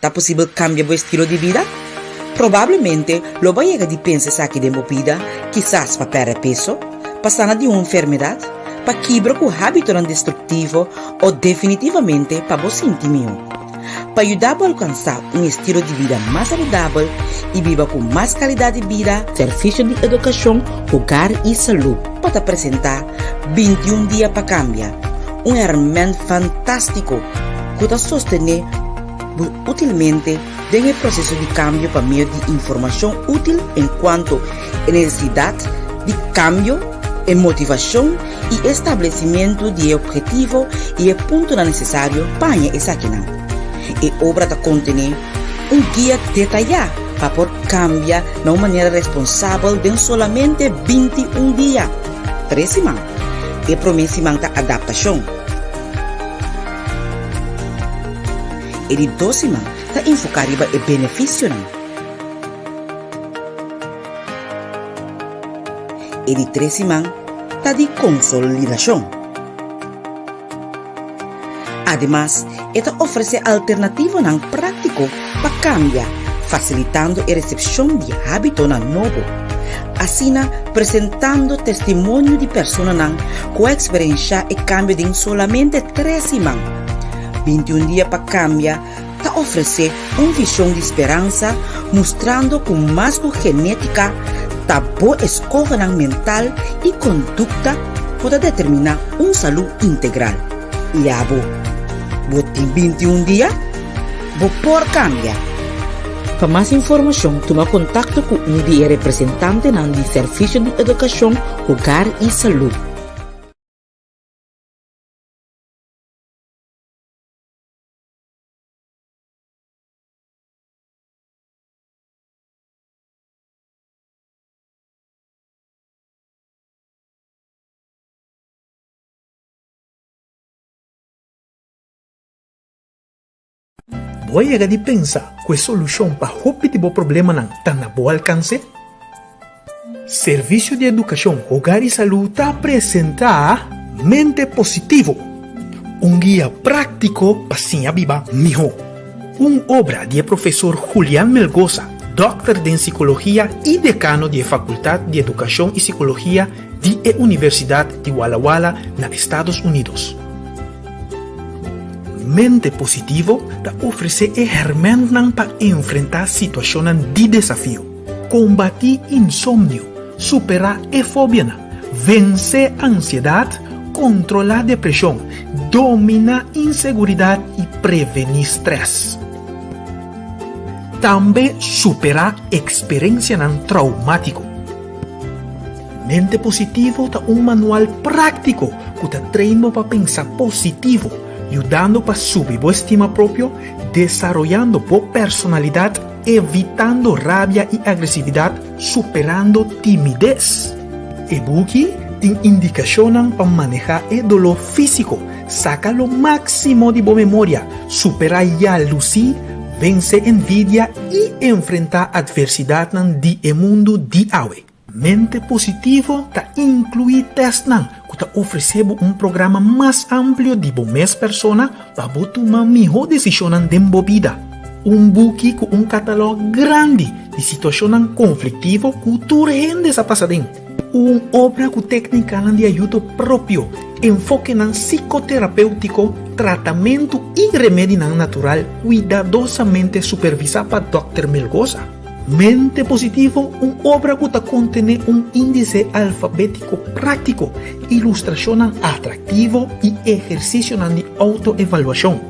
Ta posibel kambia bo estilo di bida? Probablemente lo bo a yega di pensa esaki den bo bida, kisas pa pèrdè peso, pa sana di un enfermedat, pa kibra ku hábitonan destruktivo o definitivamente pa bo sinti mihó. Pa yuda bo alkansá un estilo di bida mas saludabel i biba ku mas kalidat di bida, Servisio di Edukashon, Hogar i Salú pa ta presentá 21 Dia pa Kambia, un hèrmènt fantástiko ku ta sostené bo útilmente den e proseso di kambio pa medio di informashon útil enkuanto e nesesidat di kambio, e motivashon i e establesimentu di e ophetivo i e puntonan nesesario pa haña esakinan. E obra ta kontené un guia detayá pa por kambia na un manera responsabel den solamente 21 dia, tres siman. E promé siman ta adaptashon. E di dos siman ta enfoká riba e benefisionan. E di tres siman ta di konsolidashon. Ademas, e ta ofresé alternativonan práktiko pa kambia, fasilitando e resepshon di hábitonan nobo. Asina, presentando testimonio di personanan ku a eksperenshá e kambio den solamente tres siman. 21 dia pa kambia ta ofresé un vishon di speransa mustrando ku mas ku genétika ta bo eskohonan mental i kondukta ku ta determiná un salú integral. I abo, bo tin 21 dia? Bo por kambia! Pa mas informashon tuma kontakto ku un di e representantenan di Servisio di Edukashon, Hogar i Salú. Bo a yega di pensa ku e solushon pa hopi di bo problemanan ta na bo alkanse? Servisio di Edukashon, Hogar i Salú ta presentá Mente Positivo, un guia práktiko pa siña biba mihó. Un obra di e profesor Julian Melgoza, dòkter den sikologia i dekano di e Fakultat di Edukashon i Sikologia di e Universidat di Walla Walla na Estados Unidos. Mente Positivo ta ofresé e hèrmèntnan pa enfrentá situashonnan di desafio. Kombatí insomnio, superá e fobianan, vensé ansiedat, kontrolá depreshon, dominá inseguridat i prevení strès. Tambe superá eksperensianan traumátiko. Mente Positivo ta un manual práktiko ku ta train bo pa pensa positivo, yudando pa subi bo estima propio, desaroyando bo personalidat, Evitando rabia i agresividat, superando timides. E buki tin indikashonnan pa manehá e doló físiko, saka lo máksimo di bo memoria, superá yalusí, vense envidia i enfrentá atversidatnan di e mundu di awe. Mente positivo ta inkluí tèstnan ku ta ofresé bo un programa mas amplio di bo mes persona pa bo tuma mihó desishonnan den bo bida. Un buki ku un katalòg grandi di situashonnan konfliktivo ku tur hende sa pasa den. Un obra ku téknikanan di ayudo propio, enfokenan sikoterapéutiko, tratamentu i remedinan natural kuidadosamente supervisá pa Dòkter Melgoza. Mente Positivo, un obra ku ta kontené un índise alfabétiko práktiko, ilustrashonnan atraktivo i ehersisionan di outoevaluashon.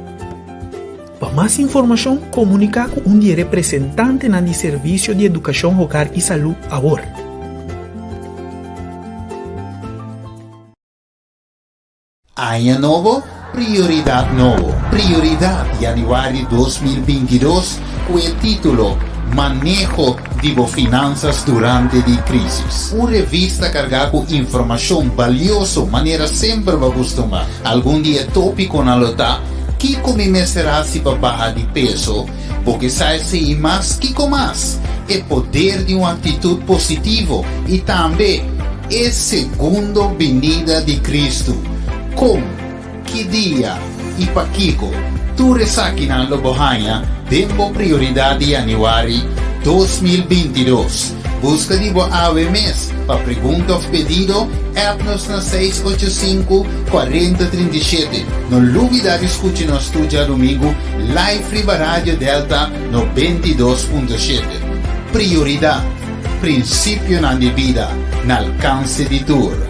Pa mas informashon, komuniká ku un di e representantenan di Servisio di Edukashon Hogar i Salú awor. Aña nobo, prioridat nobo. Prioridat Januari 2022 ku e título Maneho di bo finansas durante di krísis. Un revista kargá ku informashon balioso manera semper bo a kustumá. Algun di e tópikonan lo ta, Kiko mi mester hasi pa baha di peso? Bo ke sa esei i mas? Kiko mas? E poder di un aktitut positivo i tambe E segundo binida di Kristu, kon, ki dia i pakiko? Tur esakinan lo bo haña. Den bo Prioridat di Yanüari 2022. Buska di bo awe mes. Pa pregunta òf pedido, app nos na 685 4037. No lubidá di skucha nos tur djadumingu live riba Radio Delta 92.7. Prioridat, prinsipionan di bida na alkanse di tur.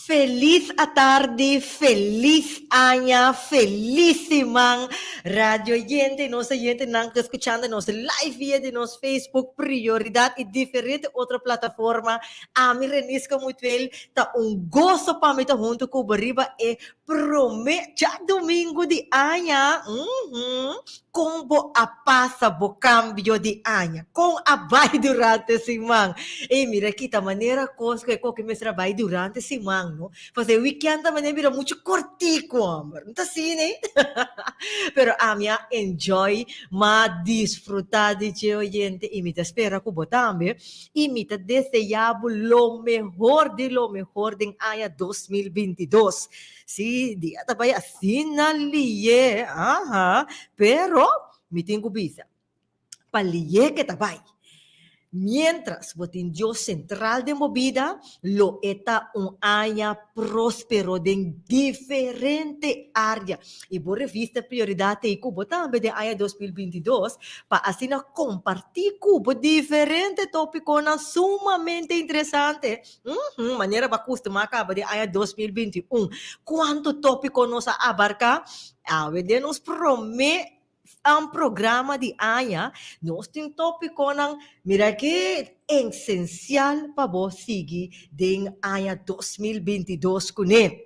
Feliz atardi, feliz aña, feliz siman radio oyente, nos oyentenan ku ta skuchando nos live via di nos Facebook Prioridad i diferente otro plataforma. Ami Renisca Mutuel ta un goso pa mi ta huntu ku bo riba e promé djadumingu di aña. Uhum. Kon bo a pasa bo kambio di aña? Kon a bai durante siman? Ey, mira aki ta manera kos ku e koki mester a bai durante siman, no? Pasobra e wikènt ta manera bira muchu kortiku, hòmber. No ta asina, ey? Pero ami a enjoy, m'a disfrutá di dje, oyente, i mi ta spera ku bo tambe. I mi ta deseá bo lo mehor di lo mehor den aña 2022. Sí, dia ta bai asina lié, aha, pero mi tin ku bisa, pa lié ke ta bai. Miéntras bo tin Dios sentral den bo bida, lo e ta un aña próspero den diferente área. I bo revista Prioridad t'ei ku bo tambe den aña 2022 pa asina kompartí ku bo diferente tópikonan sumamente interesante. Uhum, manera bo a kustumá kaba den aña 2021. Kuantu tópiko nos a abarká? Awe den nos promé programa di aña, nos tin tópikonan, mira ki esensial pa bo sigui den aña 2022 kuné.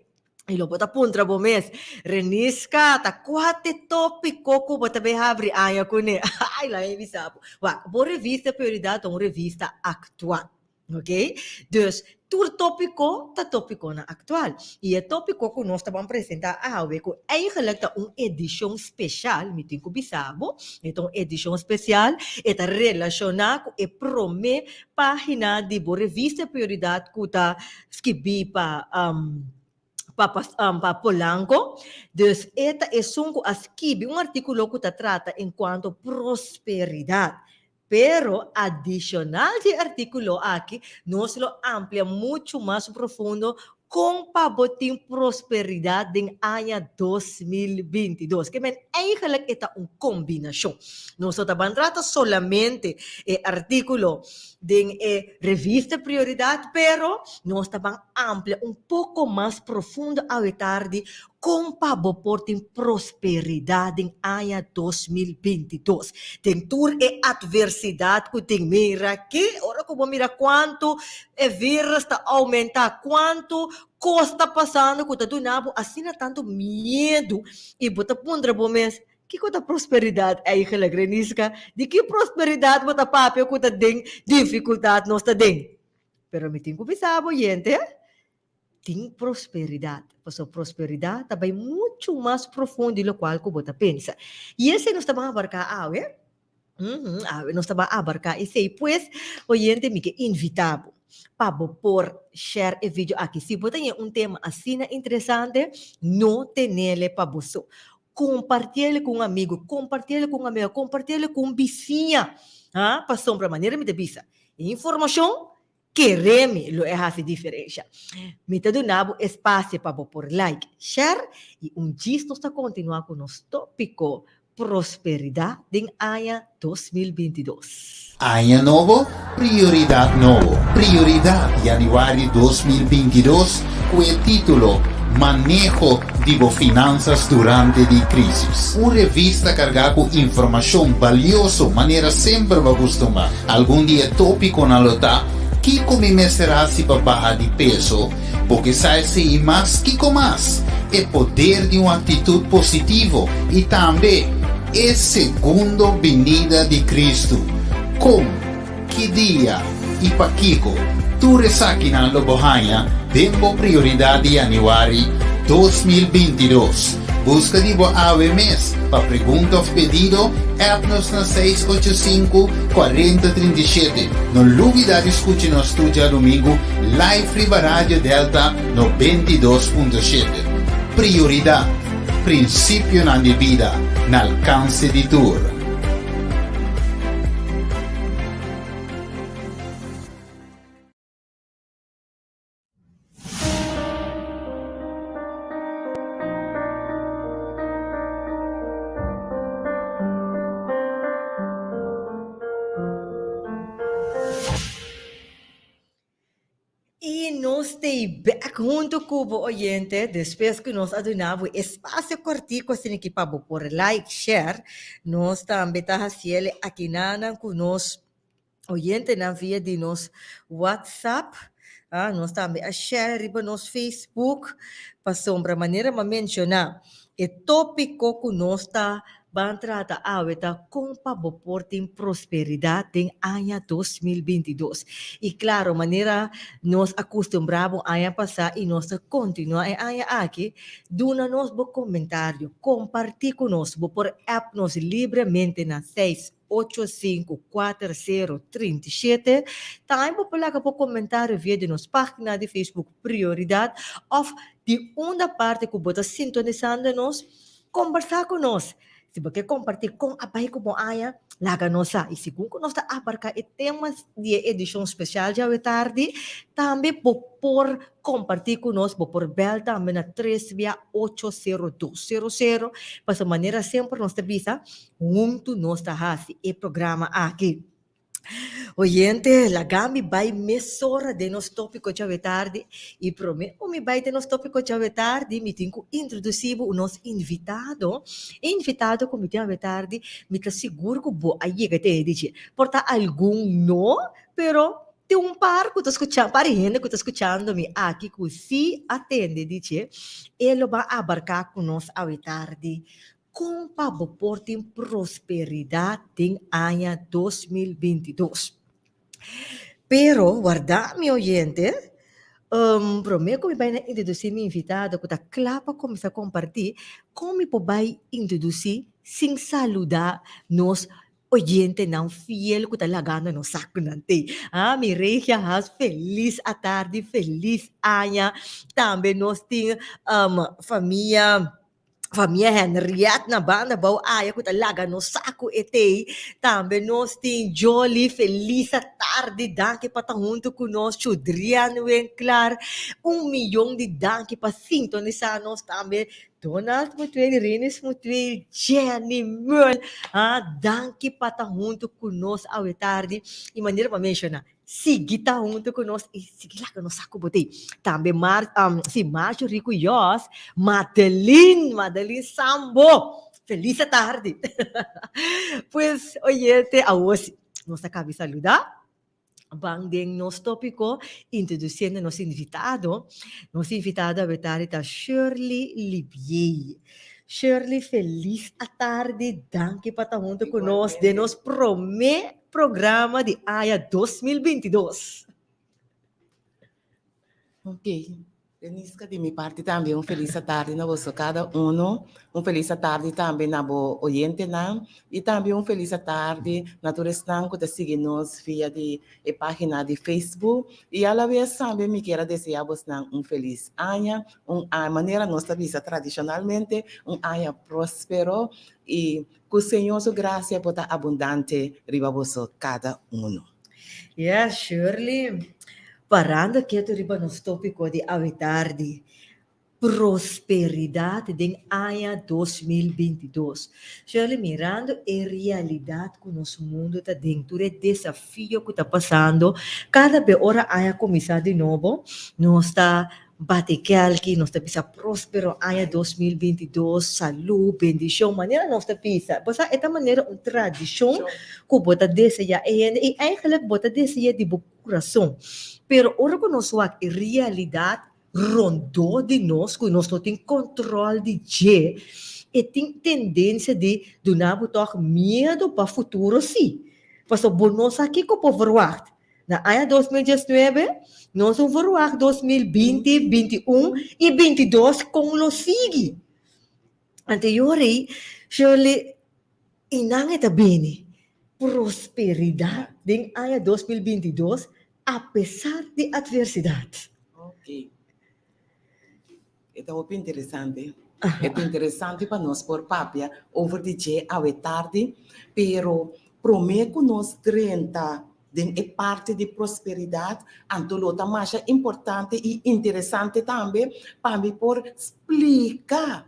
I lo bo ta puntra bo mes, Renisca, ta kua t'e tópiko ku bo ta bay habri aña kuné? Ai, laga mi bisa bo. Wak, bo revista Prioridad ta un revista aktual. Ok? Dus, tur tópiko ta tópikonan aktual. I e tópiko ku nos ta ban presentá awe, ku eigenlijk ta un edishon speshal, mi tin ku bisa bo, e ta un edishon spesial, e ta relashoná ku e promé página di bo revista Prioridad ku ta skibí pa pa pa Polanco. Dus e ta esun ku a skibi un artíkulo ku ta trata enkuanto prosperidat. Pero adishonal di e artíkulo aki nos lo amplia muchu mas profundo kon pa bo tin prosperidat den aña 2022. Ke men eigenlijk e ta un kombinashon. Nos no ta ban trata solamente e artíkulo den e revista Prioridad, pero nos ta ban amplia un poko mas profundo awe tardi kon pa bo por tin prosperidat den aña 2022. Den tur e atversidat ku tin, mira ki ora ku bo mira kuantu e virus ta oumentá, kuantu kos ta pasando ku ta duna bo asina tantu miedu i bo ta puntra bo mes, Kiko ta prosperidat eigenlijk, Reniska? Di ki prosperidat bo ta papia ku ta den difikultat nos ta den? Pero mi tin ku bisa bo, yente, tin prosperidat. Pasobra prosperidat ta bai muchu mas profundo di lokual ku bo ta pensa. I esei nos ta ban abarká awe. Awe nos ta ban abarká esei. Pues, oyente, mi ke invitá bo pa bo por share e video aki. Si bo ta haña un tema asina interesante, no tenele pa bo so. Kompartiele ku un amigu, kompartiele ku un amiga, kompartiele ku un bisiña. Ha? Pasobra manera mi ta bisa, e informashon kere mi lo e hasi diferensha. Mi ta duna bo espasio pa bo por like, share i un djis nos ta kontinuá ku nos tópiko Prosperidat den aña 2022. Aña nobo, prioridat nobo. Prioridat Januari 2022 ku e título Maneho di bo finansas durante di krísis. Un revista kargá ku informashon balioso manera semper bo a kustumá. Algun di e tópikonan lo ta, Kiko mi mester hasi pa baha di peso? Bo ke sa esei i mas? Kiko mas? E poder di un aktitut positivo i tambe E segundo binida di Kristu. Kon, ki dia i pakiko? Tur esakinan lo bo haña den bo Prioridat di Yanüari. 2022. Buska di bo awe mes. Pa pregunta òf pedido, app nos na 685 4037. No lubidá di skucha nos tur djadumingu live riba Radio Delta 92.7. Prioridat, prinsipionan di bida na alkanse di tur. I nos t'ei bek huntu ku bo oyente despues ku nos a duna bo espasio kòrtiku asina ki pa bo por like, share. Nos tambe ta hasiel akinanan ku nos oyentenan via di nos WhatsApp. Ah, nos tambe a share riba nos Facebook pasobra manera m'a menciona e topico cu nos ta ban trata awe ta con pa bo por tin prosperidad den aña 2022. Y claro, manera nos a custumbra bo aña pasa y nos ta continua e aña aki, duna nos bo comentario, comparti cu nos, bo por app nos libremente na seis ocho sinku kuater sero trinta i shete. Tambe bo por laga bo komentario via di nos página di Facebook Prioridad òf di unda parti ku bo ta sintonisando nos, kombersá ku nos. Si bo ke kompartí kon a bai ku bo aña, laga nos sa. I segun ku nos ta abarká e tema di e edishon spesial djawe tardi, tambe bo por kompartí ku nos, bo por bèl tambe na tres bia ocho sero dos sero sero. Pasobra manera semper nos ta bisa, Huntu nos ta hasi e programa aki. Oyente, laga mi bai mesora den nos tópiko djawe tardi. I promé ku mi bai den nos tópiko djawe tardi, mi tin ku introdusí bo nos invitado. E invitado ku mi tin awe tardi, mi ta sigur ku bo a yega te di dje. Por ta algun no, pero tin un par ku ta skucha, par di hende ku ta skuchando mi aki ku si a tende di dje. E lo ban abarká ku nos awe tardi. Kon pa bo por tin prosperidat den aña 2022? Pero warda mi oyente, promé ku mi bai na introdusí mi invitado ku ta kla pa kuminsá kompartí, kon mi por bai introdusí sin saludá nos oyentenan fiel ku ta lagando nos sakunan te? Ah, mi Regia Haas, felis atardi, felis aña. Tambe nos tin famia. Famia Henriette na banda bou aya ku ta laga nos sa ku e tei. Tambe nos tin Jolly, felis atardi, danki pa ta huntu ku nos. Chudrian Winklaar, un miyon di danki pa sintonisá nos tambe. Donald Mutueel, Rinus Mutueel, Jenny Meul, ah, danki pa ta huntu ku nos awe tardi. I manera ku a menshoná, Sigui ta huntu ku nos i sigui laga nos sa ku bo tin. Tambe Mar, um, si, Marjorie ku Jos, Madeline, Madeline Sambo. Felis atardi. Pues, oyente, awor si, nos a kabi saludá. Ban den nos tópiko, introdusiendo nos invitado. Nos invitado awe tardi ta Shirley Libiey. Shirley, felis atardi. Danki pa ta huntu ku nos den nos promé Programa di aña 2022. Ok, Deniska, di mi parti tambe un felis atardi na boso kada uno, un felis atardi tambe na bo oyentenan i tambe un felis atardi na tur esnan ku ta sigui nos via di e pagina di Facebook i alabes tambe mi kier a desea bosnan un felis aña, un aña manera nos ta bisa tradishonalmente un aña prospero i Ku Señor su gracia por ta abundante riba boso kada uno. Yes, Shirley. Parando ketu riba nos tópiko di awe tardi, Prosperidad den aña 2022. Shirley, mirando e realidat ku nos mundu ta den, tur e desafio ku ta pasando, kada be ora aña kuminsá di nobo, nos ta Bati kelki, nos ta bisa prospero aña 2022, salú, bendishon, manera nos ta bisa. Bo sa, e ta manera un tradishon ku bo ta deseá e hende i eigenlijk bo ta deseá di bo kurason. Pero ora ku nos wak e realidat rondó di nos, ku nos no tin kontròl di dje, e tin tendensia di duna bo tòg miedu pa futuro sí. Pasobra bo no sa kiko por verwagt. Na aña 2019, nos no verwacht 2020, 21 i 22 kon lo sigui. Anto e ora ei, Shirley, i nan e ta bini prosperidat den aña 2022 apesar di atversidat. Ok. E ta hopi interesante. E ta interesante pa nos por papia over di dje awe tardi, pero prome ku nos drenta den e parti di prosperidat, anto lo ta masha importante i interesante tambe pa mi por splika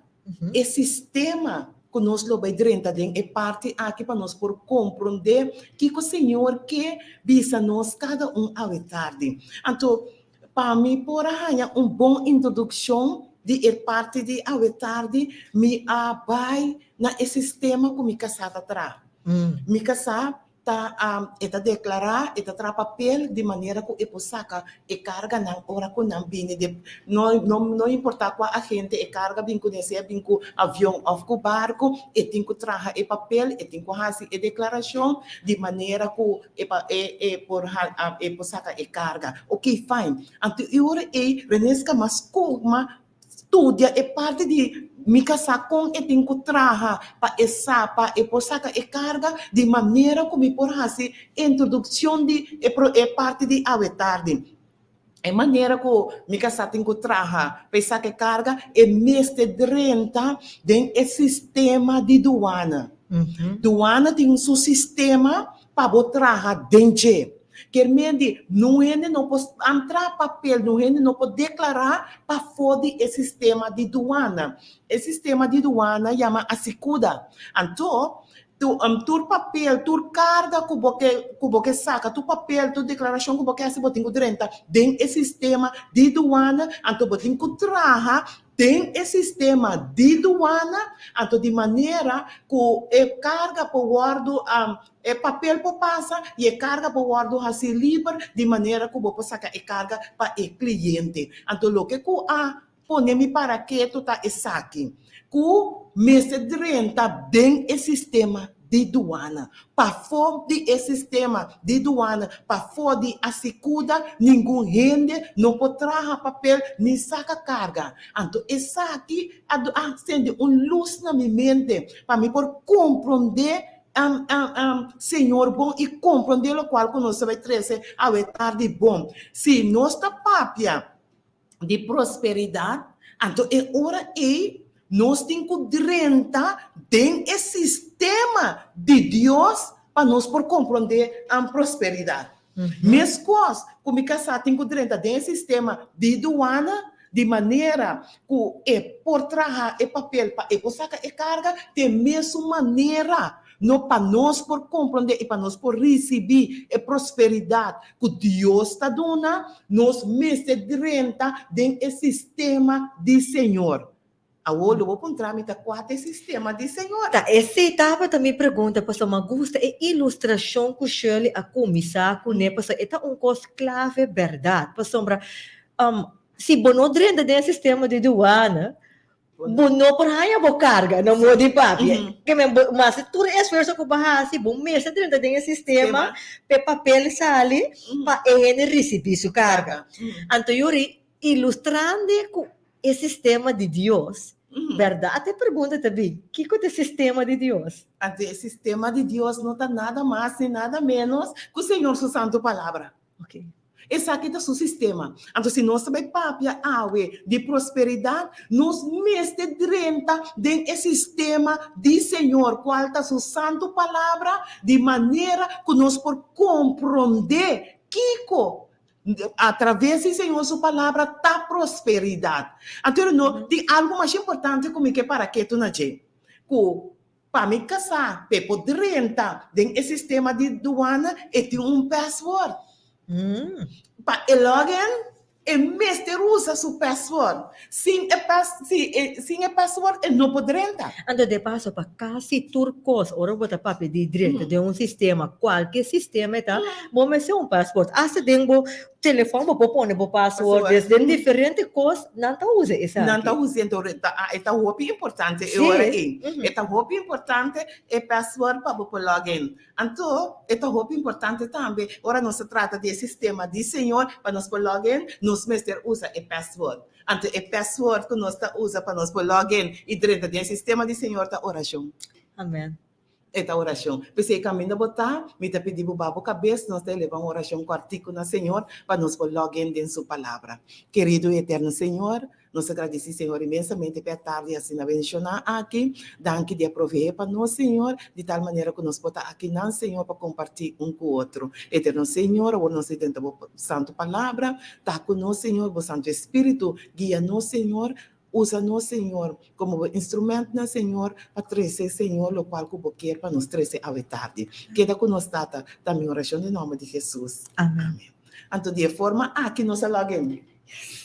e sistema ku nos lo bai drenta den e parti aki pa nos por komprondé kiko Señor ke bisa nos kada un awe tardi. Anto Pa mi por a haña un bon introdukshon di e parti di awe tardi, mi a bai na e sistema ku mi kasá ta traha. Mi kasá ta e ta deklará, e ta traha papel di manera ku e por saka e karganan ora ku nan bini di no no no importá kua agente e karga bin kuné, sea bin ku avion òf ku barku, e tin ku traha e papel, e tin ku hasi e deklarashon di manera ku E pa e e por ha e por saka e karga. Ok fine. Anto e ora ei Renesca mas kuma studia e parti di mi kasá kon e tin ku traha pa e sa pa e por saka e karga di manera ku mi por hasi introdukshon di e pro e parti di awe tardi. E manera ku mi kasá tin ku traha pa e saka e karga, e mester drenta den e sistema di duana. Duana tin su sistema pa bo traha den dje. Kier men di nun hende no por traha papel, nun hende no por deklará pafó di e sistema di duana. E sistema di duana yama Asikuda. Anto, Tu, tur papel, tur karga ku bo ke, ku bo ke saka, tur papel, tur deklarashon ku bo ke hasi, bo tin ku drenta den e sistema di duana, anto bo tin ku traha den e sistema di duana, anto di manera ku e karga por wòrdu, e papel por pasa i e karga por wòrdu hasi liber di manera ku bo por saka e karga pa e kliente. Anto loke ku a Pone mi para ketu ta esaki, ku mester drenta den e sistema di duana. Pafó di e sistema di duana, pafó di Asikuda, ningun hende no por traha papel ni saka karga. Anto esaki a a sende un lus na mi mente pa mi por komprondé Señor bon i komprondé lokual ku nos ta bai trese awe tardi bon. Si nos ta papia di prosperidat, anto e ora ei nos tin ku drenta den e sistema di Dios pa nos por komprondé prosperidat. Meskos ku mi kasá tin ku drenta den e sistema di duana di manera ku e por traha e papel pa e por saka e karga, den mesun manera No pa nos por komprondé i pa nos por risibí e prosperidat ku Dios ta duna, nos mester drenta den e sistema di Señor. Awor lo bo puntra mi ta kua ta e sistema di Señor? Ta esei tabata mi pregunta, pasobra mi a gusta e ilustrashon ku Shirley a kuminsá kuné, pasobra e ta un kos klave bèrdat. Pasobra si bo no drenta den e sistema di duana, Bo no por haña bo karga na modo di papia. Ke men bo mester tur e esfuerso ku bo hasi, bo mester drenta den e sistema pa e papel sali pa e hende risibí su karga. Anto yuri ilustrando ku e sistema di Dios, bèrdat e pregunta ta bin, kiko ta e sistema di Dios? Anto e sistema di Dios no ta nada mas ni nada ménos ku Señor su Santu Palabra. Esaki ta su sistema. Anto si nos ta bai papia awe di prosperidat, nos mester drenta den e sistema di Señor, kual ta su Santu Palabra, di manera ku nos por komprondé kiko atraves di Señor su Palabra ta prosperidat. Anto no tin algu masha importante ku mi ke para ketu na dje, ku Pa mi kasá p'e por drenta den e sistema di duana e tin un password. Pa e login E mester usa su password. Sin e pas, si e, sin e password e no por drenta. Anto de paso pa casi tur cos ora bo ta papia di drenta den un sistema, cualke sistema e ta, bo mester un passport. Hasta den bo telefon bo por pone bo password. Password. Des den diferente cos nan ta usa esaki. Nan ta usa ento ta e ta hopi importante e ora ei. E ta hopi importante e password pa bo por login. Anto, e ta hopi importante tambe ora nos ta trata di e sistema di Señor pa nos por log in, nos mester usa e password. Anto e password ku nos ta usa pa nos por log in i drenta den e sistema di Señor ta orashon. Amen. E ta orashon. P'esei kaminda bo ta, mi ta pidi bo ba bo kabes, nos ta eleva un orashon kòrtiku na Señor pa nos por log in den Su Palabra. Kerido i eterno Señor, Nos ta gradisí Señor inmensamente p'e atardi asina bendishoná aki. Danki di a proveé pa nos, Señor, di tal manera ku nos por ta akinan, Señor, pa kompartí un ku otro. Eterno Señor, awor nos ta intenta Bo Santu Palabra. Ta ku nos, Señor, Bo Santu Espíritu guia nos, Señor. Usa nos, Señor, komo Bo instrumentnan, Señor, pa trese, Señor, lokual ku Bo kier pa nos trese awe tardi. Keda ku nos, Tata. Ta mi orashon den nòmber di Hesus. Amèn. Anto di e forma aki nos a lòg-in.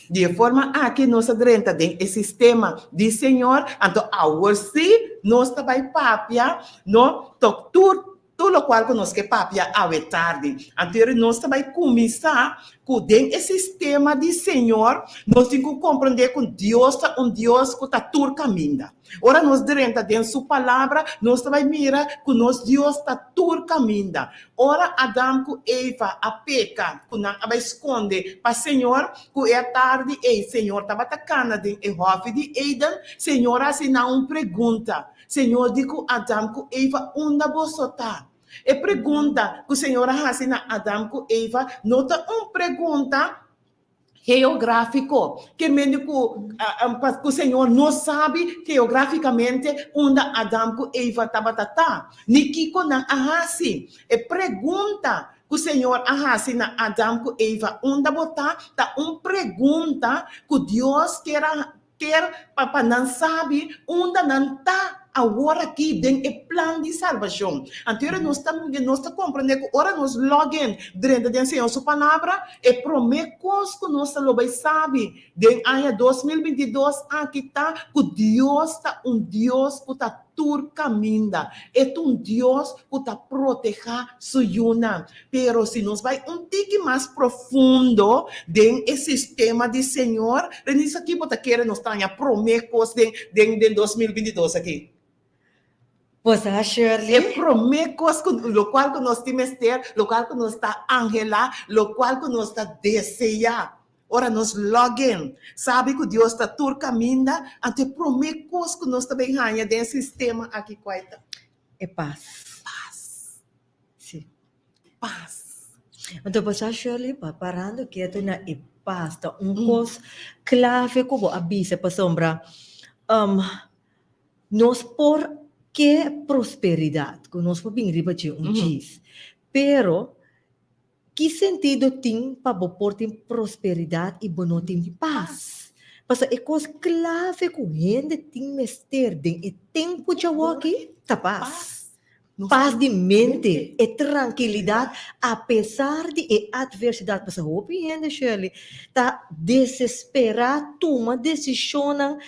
Di e forma aki nos a drenta den e sistema di Señor, anto awor sí nos ta bai papia, no, tok tur tur lokual ku nos ke papia awe tardi. Anto yori nos ta bai kuminsá ku den e sistema di Señor nos tin ku komprendé ku Dios ta un Dios ku ta tur kaminda. Ora nos drenta den Su Palabra, nos ta bai mira ku nos Dios ta tur kaminda. Ora Adam ku Eva a peka, ku nan a bai skonde pa Señor, ku e atardi ei Señor tabata kana den e hòfi di Eden, Señor a hasi nan un pregunta. Señor di ku Adam ku Eva, Unda boso ta? E pregunta ku Señor a hasi na Adam ku Eva no ta un pregunta Geográfiko, ke mende ku ku Señor no sabi geográfikamente unda Adam ku Eva tabata ta, ni kiko nan a hasi. E pregunta ku Señor a hasi na Adam ku Eva, Unda bo ta? ta un pregunta ku Dios kier a Kier pa pa nan sabi unda nan ta awor aki den e plan di salbashon. Anto ora nos ta nos ta komprende ku ora nos log in drenta den Señor su Palabra, e promé kos ku nos ta lo bai sabi den aña 2022 aki ta ku Dios ta un Dios ku ta tur kaminda. E ta un Dios ku ta protehá su yunan. Pero si nos bai un tiki mas profundo den e sistema di Señor, Renisa ki bo ta kere nos ta haña promé kos den den den 2022 aki? Bo sa, Shirley? E promé kos ku lokual ku nos tin mester, lokual ku nos ta anhelá, lokual ku nos ta deseá ora nos log in, sabi ku Dios ta tur kaminda, anto e promé kos ku nos ta bin haña den e sistema aki kua e ta? E pas. Pas. Sí. Pas. Anto bo sa Shirley, pa parando ketu na e pas ta un kos klave ku bo a bisa pasobra nos por ke prosperidat, ku nos por bin riba dje un djis, pero ki sentido tin pa bo por tin prosperidat i bo no tin pas? Pasobra e kos klave ku hende tin mester den e tempu djawoki ta pas. Pas di mente, e trankilidat apesar di e atversidat. Pasobra hopi hende, Shirley, ta desesperá tuma desishonnan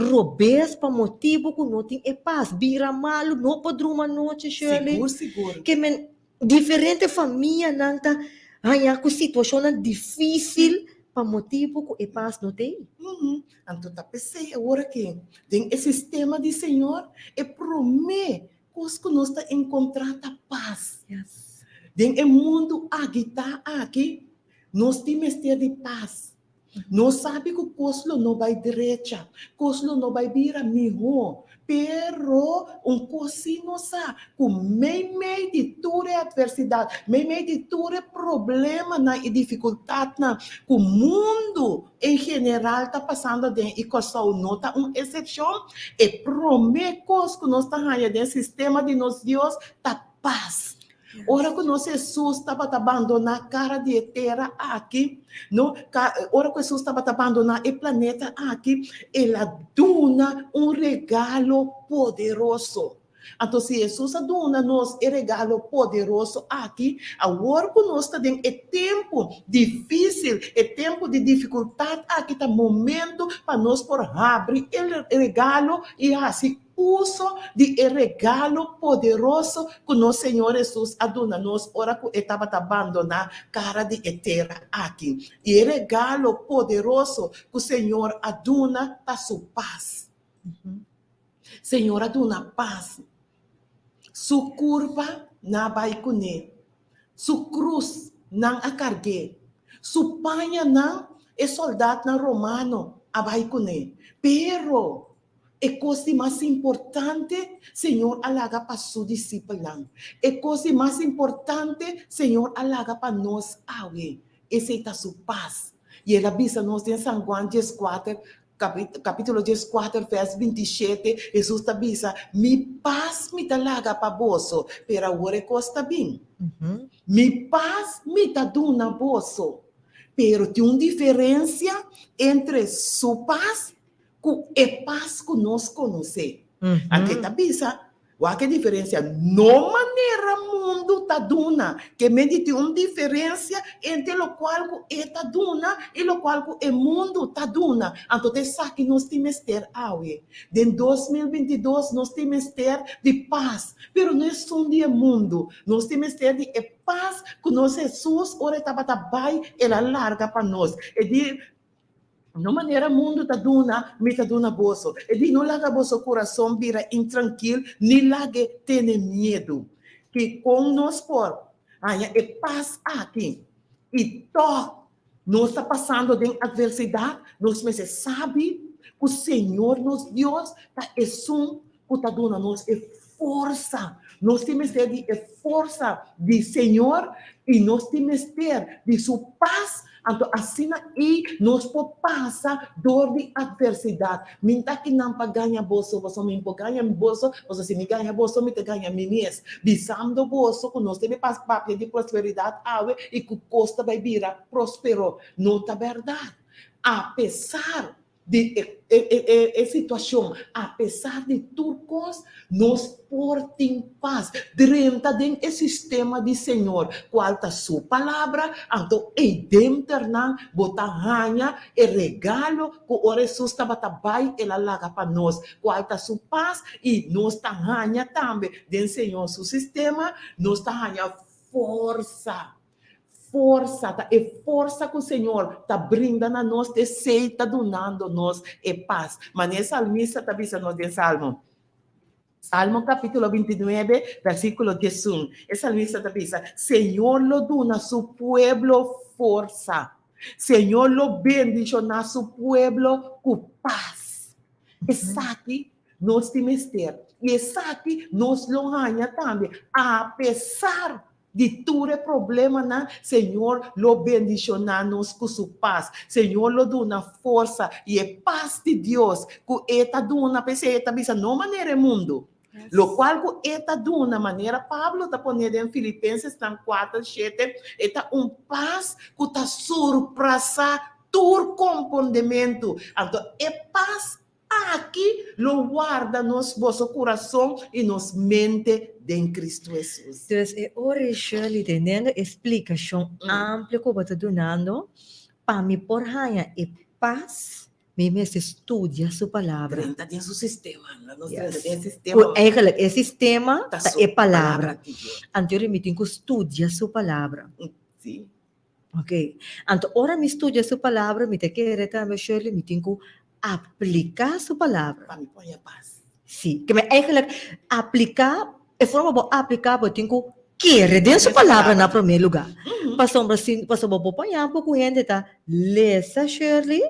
robes pa motibu ku no tin e pas. Bira malu, no por druma nochi, Shirley. Sigur, sigur. Ke men diferente famianan ta haña ku situashonnan difísil pa motibu ku e pas no t'ei. Anto ta p'esei awor aki, den e sistema di Señor, e promé kos ku nos ta enkontrá ta pas. Den e mundu agitá aki, nos tin mester di pas. Nos sabi ku kos lo no bai drecha, kos lo no bai bira mihó, pero un kos sí nos sa, ku meimei di tur e atversidat, meimei di tur e problemanan i difikultatnan ku mundu en general ta pasando aden i Kòrsou no ta un eksepshon, e promé kos ku nos ta haña den sistema di nos Dios ta pas. Ora ku nos Hesus tabata bandoná kara di e tera aki, no, ora ku Hesus tabata bandoná e planeta aki, el a duna un regalo poderoso. Anto si Hesus a duna nos e regalo poderoso aki, awor ku nos ta den e tempu difísil, e tempu di difikultat aki ta momento pa nos por habri e regalo i hasi uso di e regalo poderoso ku nos Señor Hesus a duna nos ora ku e tabata bandoná kara di e tera aki. I e regalo poderoso ku Señor a duna ta su pas. Señor a duna pas. Su kurpa nan a bai kuné, su krus nan a karg'é, su pañanan e sòldatnan romano a bai kuné. Pero e kos di mas importante Señor a laga pa su disipelnan. E kos di mas importante Señor a laga pa nos awe. Esei ta su pas. I el a bisa nos den San Juan dieskuater, Kapítulo dieskuater, vèrs bintishete, Hesus ta bisa, Mi pas mi ta laga pa boso, pero awor e kos ta bin. Mi pas mi ta duna boso. Pero tin un diferensia entre su pas ku e pas ku nos konosé. Anto e ta bisa, Wak e diferencia? No manera mundu ta duna. Ke men di tin un diferencia entre locual cu e ta duna y locual cu e mundu ta duna. Anto ta esaki nos tin mester awe. Den 2022 nos tin mester di pas, pero no esun di e mundu. Nos tin mester di e pas cu nos Jesus ora e tabata bay el a larga pa nos. E di. No manera mundu ta duna, mi ta duna boso. E di, No laga boso kurason bira intrankil, ni lag'é tene miedu. Ki kon nos por haña e pas aki i tòg nos ta pasando den atversidat? Nos mester sabi ku Señor nos Dios ta esun ku ta duna nos e forsa. Nos tin mester di e forsa di Señor i nos tin mester di su pas, anto asina ei nos por pasa dor di atversidat. Mi ta kinan pa gaña boso, pasobra mi por gaña boso, pasobra si mi gaña boso mi ta gaña mi mes. Bisando boso ku nos debe papia di prosperidat awe i ku kos ta bai bira prospero, no ta bèrdat. Apesar di e situacion, apesar di tur cos, nos por tin pas. Drenta den e sistema di Señor, cual ta Su Palabra, anto ei denternan bo ta haña e regalo cu ora Hesus tabata bay El a laga pa nos, cual ta Su pas, y nos ta haña tambe den Señor Su sistema, nos ta haña forsa. Forsa, ta e forsa ku Señor ta brinda na nos, ta esei ta dunando nos e pas. Manera e salmista ta bisa nos den Salmo, Salmo kapítulo bintinuebe, versíkulo diesun, e salmista ta bisa, Señor lo duna su pueblo forsa, Señor lo bendishoná su pueblo ku pas. Esaki nos tin mester, i esaki nos lo haña tambe, apesar Di tur e problemanan, Señor lo bendishoná nos ku su pas. Señor lo duna forsa i e pas di Dios ku E ta duna, p'esei E ta bisa no manera e mundu. Lokual ku E ta duna, manera Pablo ta pone den Filipensesnan kuater shete, e ta un pas ku ta surprasá tur kompondementu. Anto e pas Aki lo warda nos boso kurason i nos mente den Kristu Hesus. Dus e ora ei Shirley teniendo e splikashon amplio ku bo ta dunando, pa mi por haña e pas, mi mester studia su palabra. Drenta den su sistema. Nos drenta den e sistema. Ku eigenlijk e sistema ta e palabra. di Dios. Anto mi tin ku studia su palabra. Si. Ok, anto ora mi studia su palabra mi ta kere tambe Shirley mi tin ku apliká su palabra. Pa mi poña pas. Si, ke men eigenlijk apliká, e forma bo apliká bo tin ku kere den su palabra na promé lugá. Pasobra si, pasobra bo poña bo ku hende ta lesa Shirley,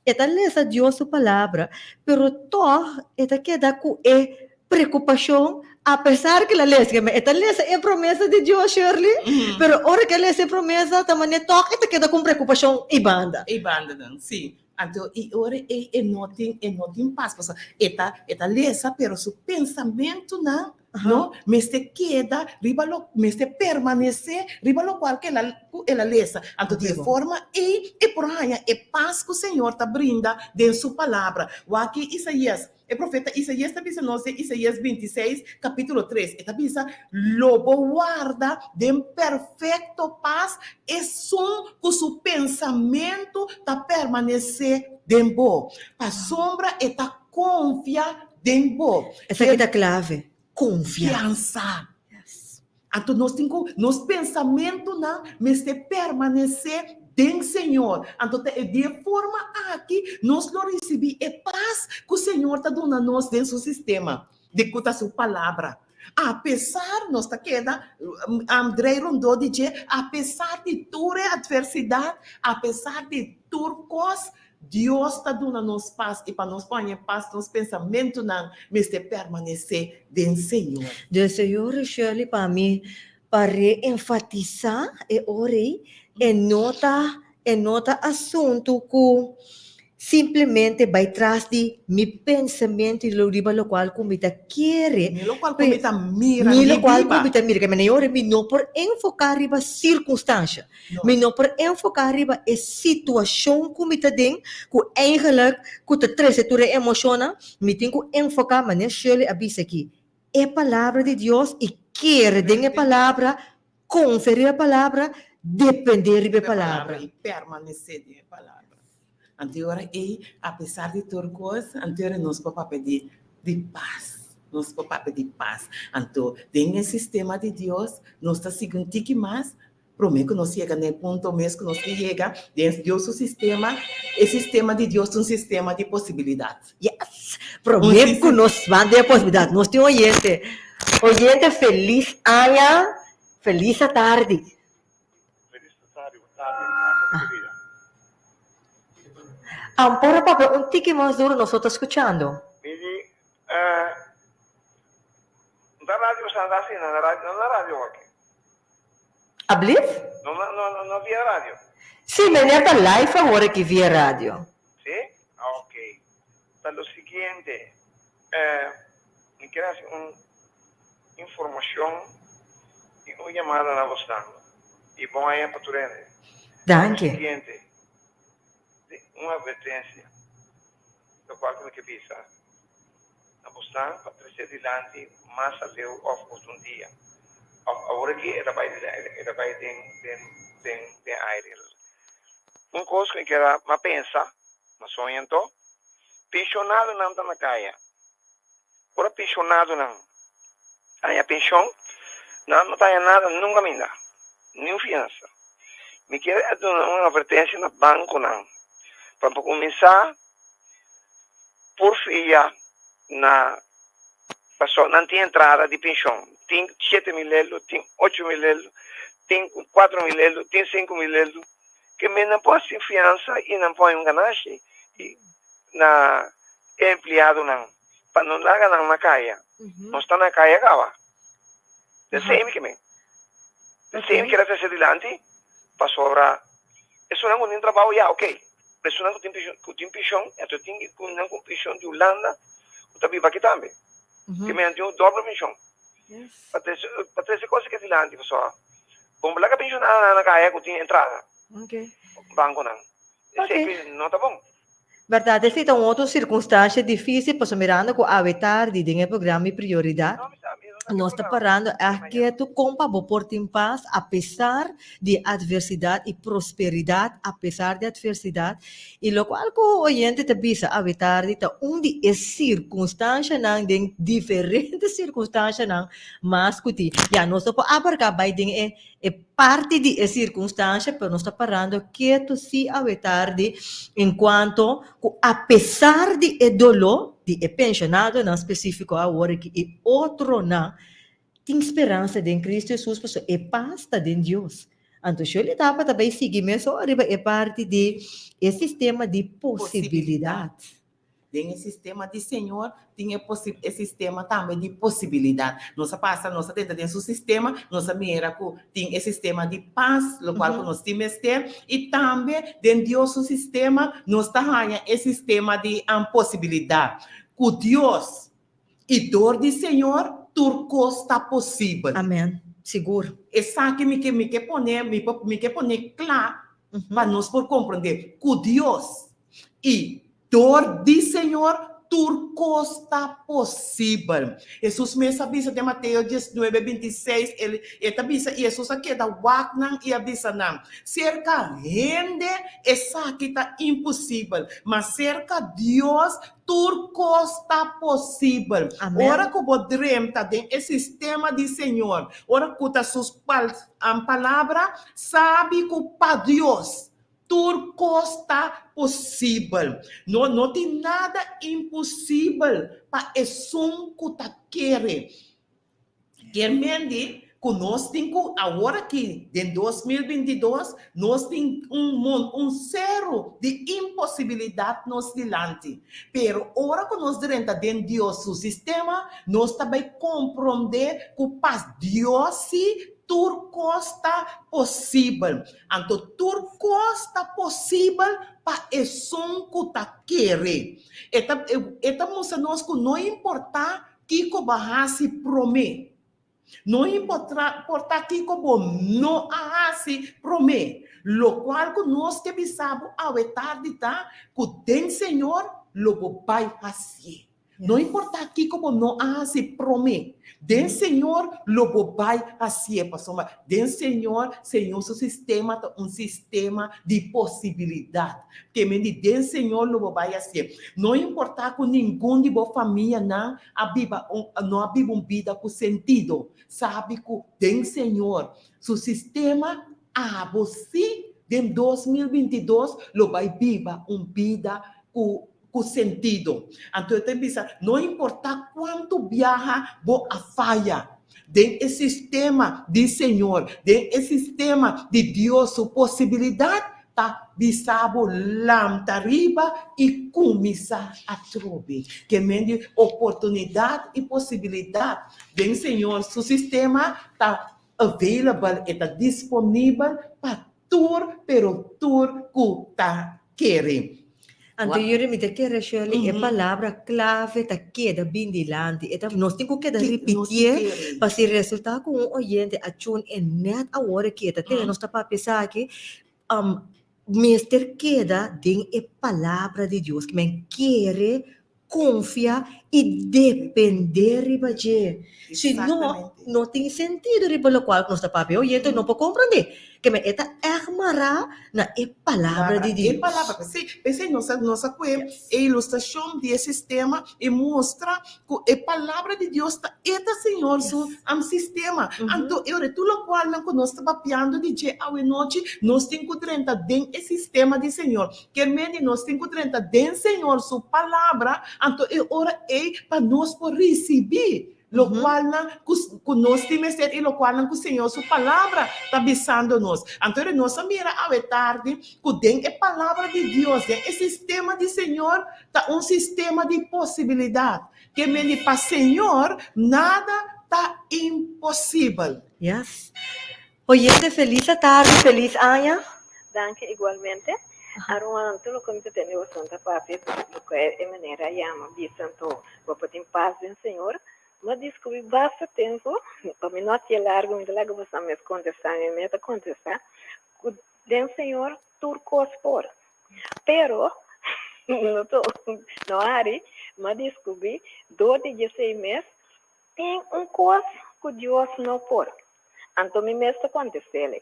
e ta lesa Dios su palabra, pero tòg e ta keda ku e Preocupacion, apesar cu el a lesa, e ta lesa e promesa di Dios, Shirley, pero ora cu e lesa e promesa, ta manera toch e ta keda cu un preocupacion ei banda. Ei banda dan, si. Anto e ora ei e no tin, e no tin pas, pasobra e ta, e ta lesa, pero su pensamentunan, no, mester keda riba lo, mester permanece riba locual cu el a, cu el a lesa. Anto di e forma ei e por haña e pas cu Señor ta brinda den su palabra. Wak Isaías. E profeta Isaías ta bisa nos den Isaías bintiseis, kapítulo tres, e ta bisa, Lo bo warda den perfekto pas esun ku su pensamentu ta permanesé den bo, pasobra e ta konfia den bo. Esaki ta klave, konfia. Konfiansa. Anto nos tin ku nos pensamentunan mester permanesé den Señor. Anto ta di e forma aki nos lo risibí e pas ku Señor ta duna nos den su sistema, di ku ta su Palabra. Apesar nos ta keda drei rondó di dje, apesar di tur e atversidat, apesar di tur kos, Dios ta duna nos pas i pa nos por haña pas nos pensamentunan mester permanesé den Señor. De Señor Shirley pa mi pa reenfatisá e ora ei e no ta e no ta asuntu ku simplemente bai tras di mi pensamentu i riba lokual ku mi ta kere Ni lokual ku mi ta mira ni ni lokual ku biba. mi ta mira ke mene e ora mi no por enfoká riba sirkunstansha. Mi no por enfoká riba e situashon ku mi ta den, ku eigenlik ku ta trese tur e emoshonnan. Mi tin ku enfoká, manera Shirley a bisa aki, e Palabra di Dios i kere den e Palabra, konfia riba e Palabra, dependé riba e Palabra. I permanesé den e Palabra. Anto e ora ei, apesar di tur kos, anto e ora nos por papia di di pas. Nos por papia di pas. Anto den e sistema di Dios, nos ta sigui un tiki mas Promé ku nos yega na e punto mes ku nos ke yega, den Dios su sistema, e sistema di Dios ta un sistema di posibilidat. Yes! Promé ku nos ban den e posibilidat, nos tin oyente. Oyente felis aña, felis atardi. Felis atardi, bon tardi, mi kerida. Ampora papia un tiki mas duro, nos no ta skuchando. Mi di, No ta radio boso ta asina, no na radio aki. Ablief? No, no, no, no via radio. Sí, meneer ta live awor aki via radio. Sí? Ah, ok. Ta lo siguiente, eh, mi kier haci un informacion y un yamada na bosnan. Y bon aña pa tur hende. Danki. Lo siguiente, un advertencia, locual cu mi ke bisa. Na bosnan pa trece dilanti mas aleu of otro un dia. Of awor aki e ta bai e ta bai den den den den aire. Un cos cu mi kier a pensa, ma soña anto, pensionadonan ta na caya. Ora pensionadonan haña pension, nan no ta haña nada nunca minda, ni un fiansa. Mi kier a duna un advertencia na banconan pa cuminsa Por fia na paso nan tin entrada di penshon, tin 7000 eldo, tin 8000 eldo, tin 4000 eldo, tin 5000 eldo, ke men nan por hasi fiansa i nan por haña un ganashi i na e empleadonan pa no laga nan na kaya. Nos ta na kaya kaba. Den semi ke men. Den semi keda trese dilanti pasobra esunnan ku tin trabou ya ok. Personan ku tin penshon ku tin penshon anto tin ku nan ku penshon di Hulanda ku ta biba aki tambe. Ke men tin un doble penshon. Pa trese pa trese kos ke dilanti pasobra bon bo laga penshonado na kaya ku tin entrada bankonan esei ke no ta bon. Bèrdat esei ta un otro sirkunstansha difísil pasobra mirando ku awe tardi den e programa Mi Prioridat nos ta parando ègt ketu kon pa bo por tin pas apesar di atversidat i prosperidat apesar di atversidat i lokual ku oyente ta bisa awe tardi ta un di e sirkunstanshanan den diferente sirkunstanshanan mas ku tin ya nos no por abarká bai den e E parti di e sirkunstansha, pero nos ta parando ketu si awe tardi en kuanto ku apesar di e doló di e penshonadonan spesífiko awor aki i otronan, tin speransa den Kristu Hesus pasobra e pas ta den Dios. Anto Shirley tabata bai sigui mesun riba e parti di e sistema di posibilidat. Den e sistema di Señor tin e posi e sistema tambe di posibilidat. Nos a pasa, nos a tenta den su sistema, nos a mira ku tin e sistema di pas, lokual ku nos tin mester, i tambe den Dios su sistema nos ta haña e sistema di posibilidat. Ku Dios i dor di Señor tur kos ta posibel. Amen. Sigur. Esaki mi ke mi ke pone mi mi ke pone kla pa nos por komprondé ku Dios i Dor di Señor tur kos ta posibel. Hesus mes a bisa den Mateo diesnuebe, bintiseis, el e ta bisa, i Hesus a keda wak nan i a bisa nan, Serka hende esaki ta imposibel, ma serka Dios tur kos ta posibel. Amen. Ora ku bo drenta den e sistema di Señor, ora ku ta Su palabra, sabi ku pa Dios Tur kos ta posibel. No, no tin nada imposibel pa esun ku ta kere. Kier mendi ku nos tin ku awor aki den 2022 nos tin un mon un seru di imposibilidat nos dilanti. Pero ora ku nos drenta den Dios su sistema nos ta bai komprondé ku pa Dios si tur kos ta posibel. Anto tur kos ta posibel pa esun ku ta kere. E ta e ta mustra nos ku no importá kiko bo a hasi promé, no importá kiko bo no a hasi promé, lokual ku nos ke bisa bo awe tardi ta ku den Señor lo bo bai hasié. No importá kiko bo no a hasi promé, den Señor lo bo bai hasié, pasobra den Señor, Señor su sistema ta un sistema di posibilidat. Ke men di den Señor lo bo bai hasié. No importá ku ningun di bo famianan a biba un, no a biba un bida ku sentido, sabi ku den Señor su sistema abo sí den 2022 lo bai biba un bida ku ku sentido. Anto e ta bisa, no importá kuantu biaha bo a faya, den e sistema di Señor, den e sistema di Dios su posibilidat ta bisa bo lanta riba i kuminsá atrobe. Ke men di oportunidat i posibilidat den Señor su sistema ta available, e ta disponibel pa tur pero tur ku ta kere. Anto yuri mi ta kere Shirley e palabra clave ta keda bin dilanti e ta nos tin ku keda ripitié pa si resulta ku un oyente a tune in net awor aki e ta tende nos ta papia esaki mester keda den e palabra di Dios men kere Konfia i dependé riba dje. Si no, no tin sentido riba lokual ku nos ta papia. Oyente no por komprendé. Keme e ta ègt mará na e Palabra di Dios. E Palabra. P'esei, p'esei nos a, nos a kohe e ilustrashon di e sistema i mustra ku e Palabra di Dios ta e ta Señor su sistema. Anto e ora tur lokualnan ku nos ta papiando di dje awenochi, nos tin ku drenta den e sistema di Señor. Ker mende nos tin ku drenta den Señor su palabra, anto e ora ei pa nos por risibí lokualnan ku ku nos tin mester i lokualnan ku Señor su palabra ta bisando nos. Anto ora nos a mira awe tardi ku den e palabra di Dios, den e sistema di Señor, ta un sistema di posibilidat. Ker mende pa Señor nada ta imposibel. Yes. Oyente felis atardi, felis aña. Danki igualmente. Aruan tur loke mi ta tende boso ta papia tur loke e manera a yama bisa anto bo por tin pas den Señor. Mi a descubri basta tempo, pa mi no hacié largo mi ta laga boso mes contesta, mi mes ta contesta cu den Señor tur cos por. Pero no to no hari, mi a descubri door di dieseis mes tin un cos cu Dios no por. Anto mi mes ta kontest'el,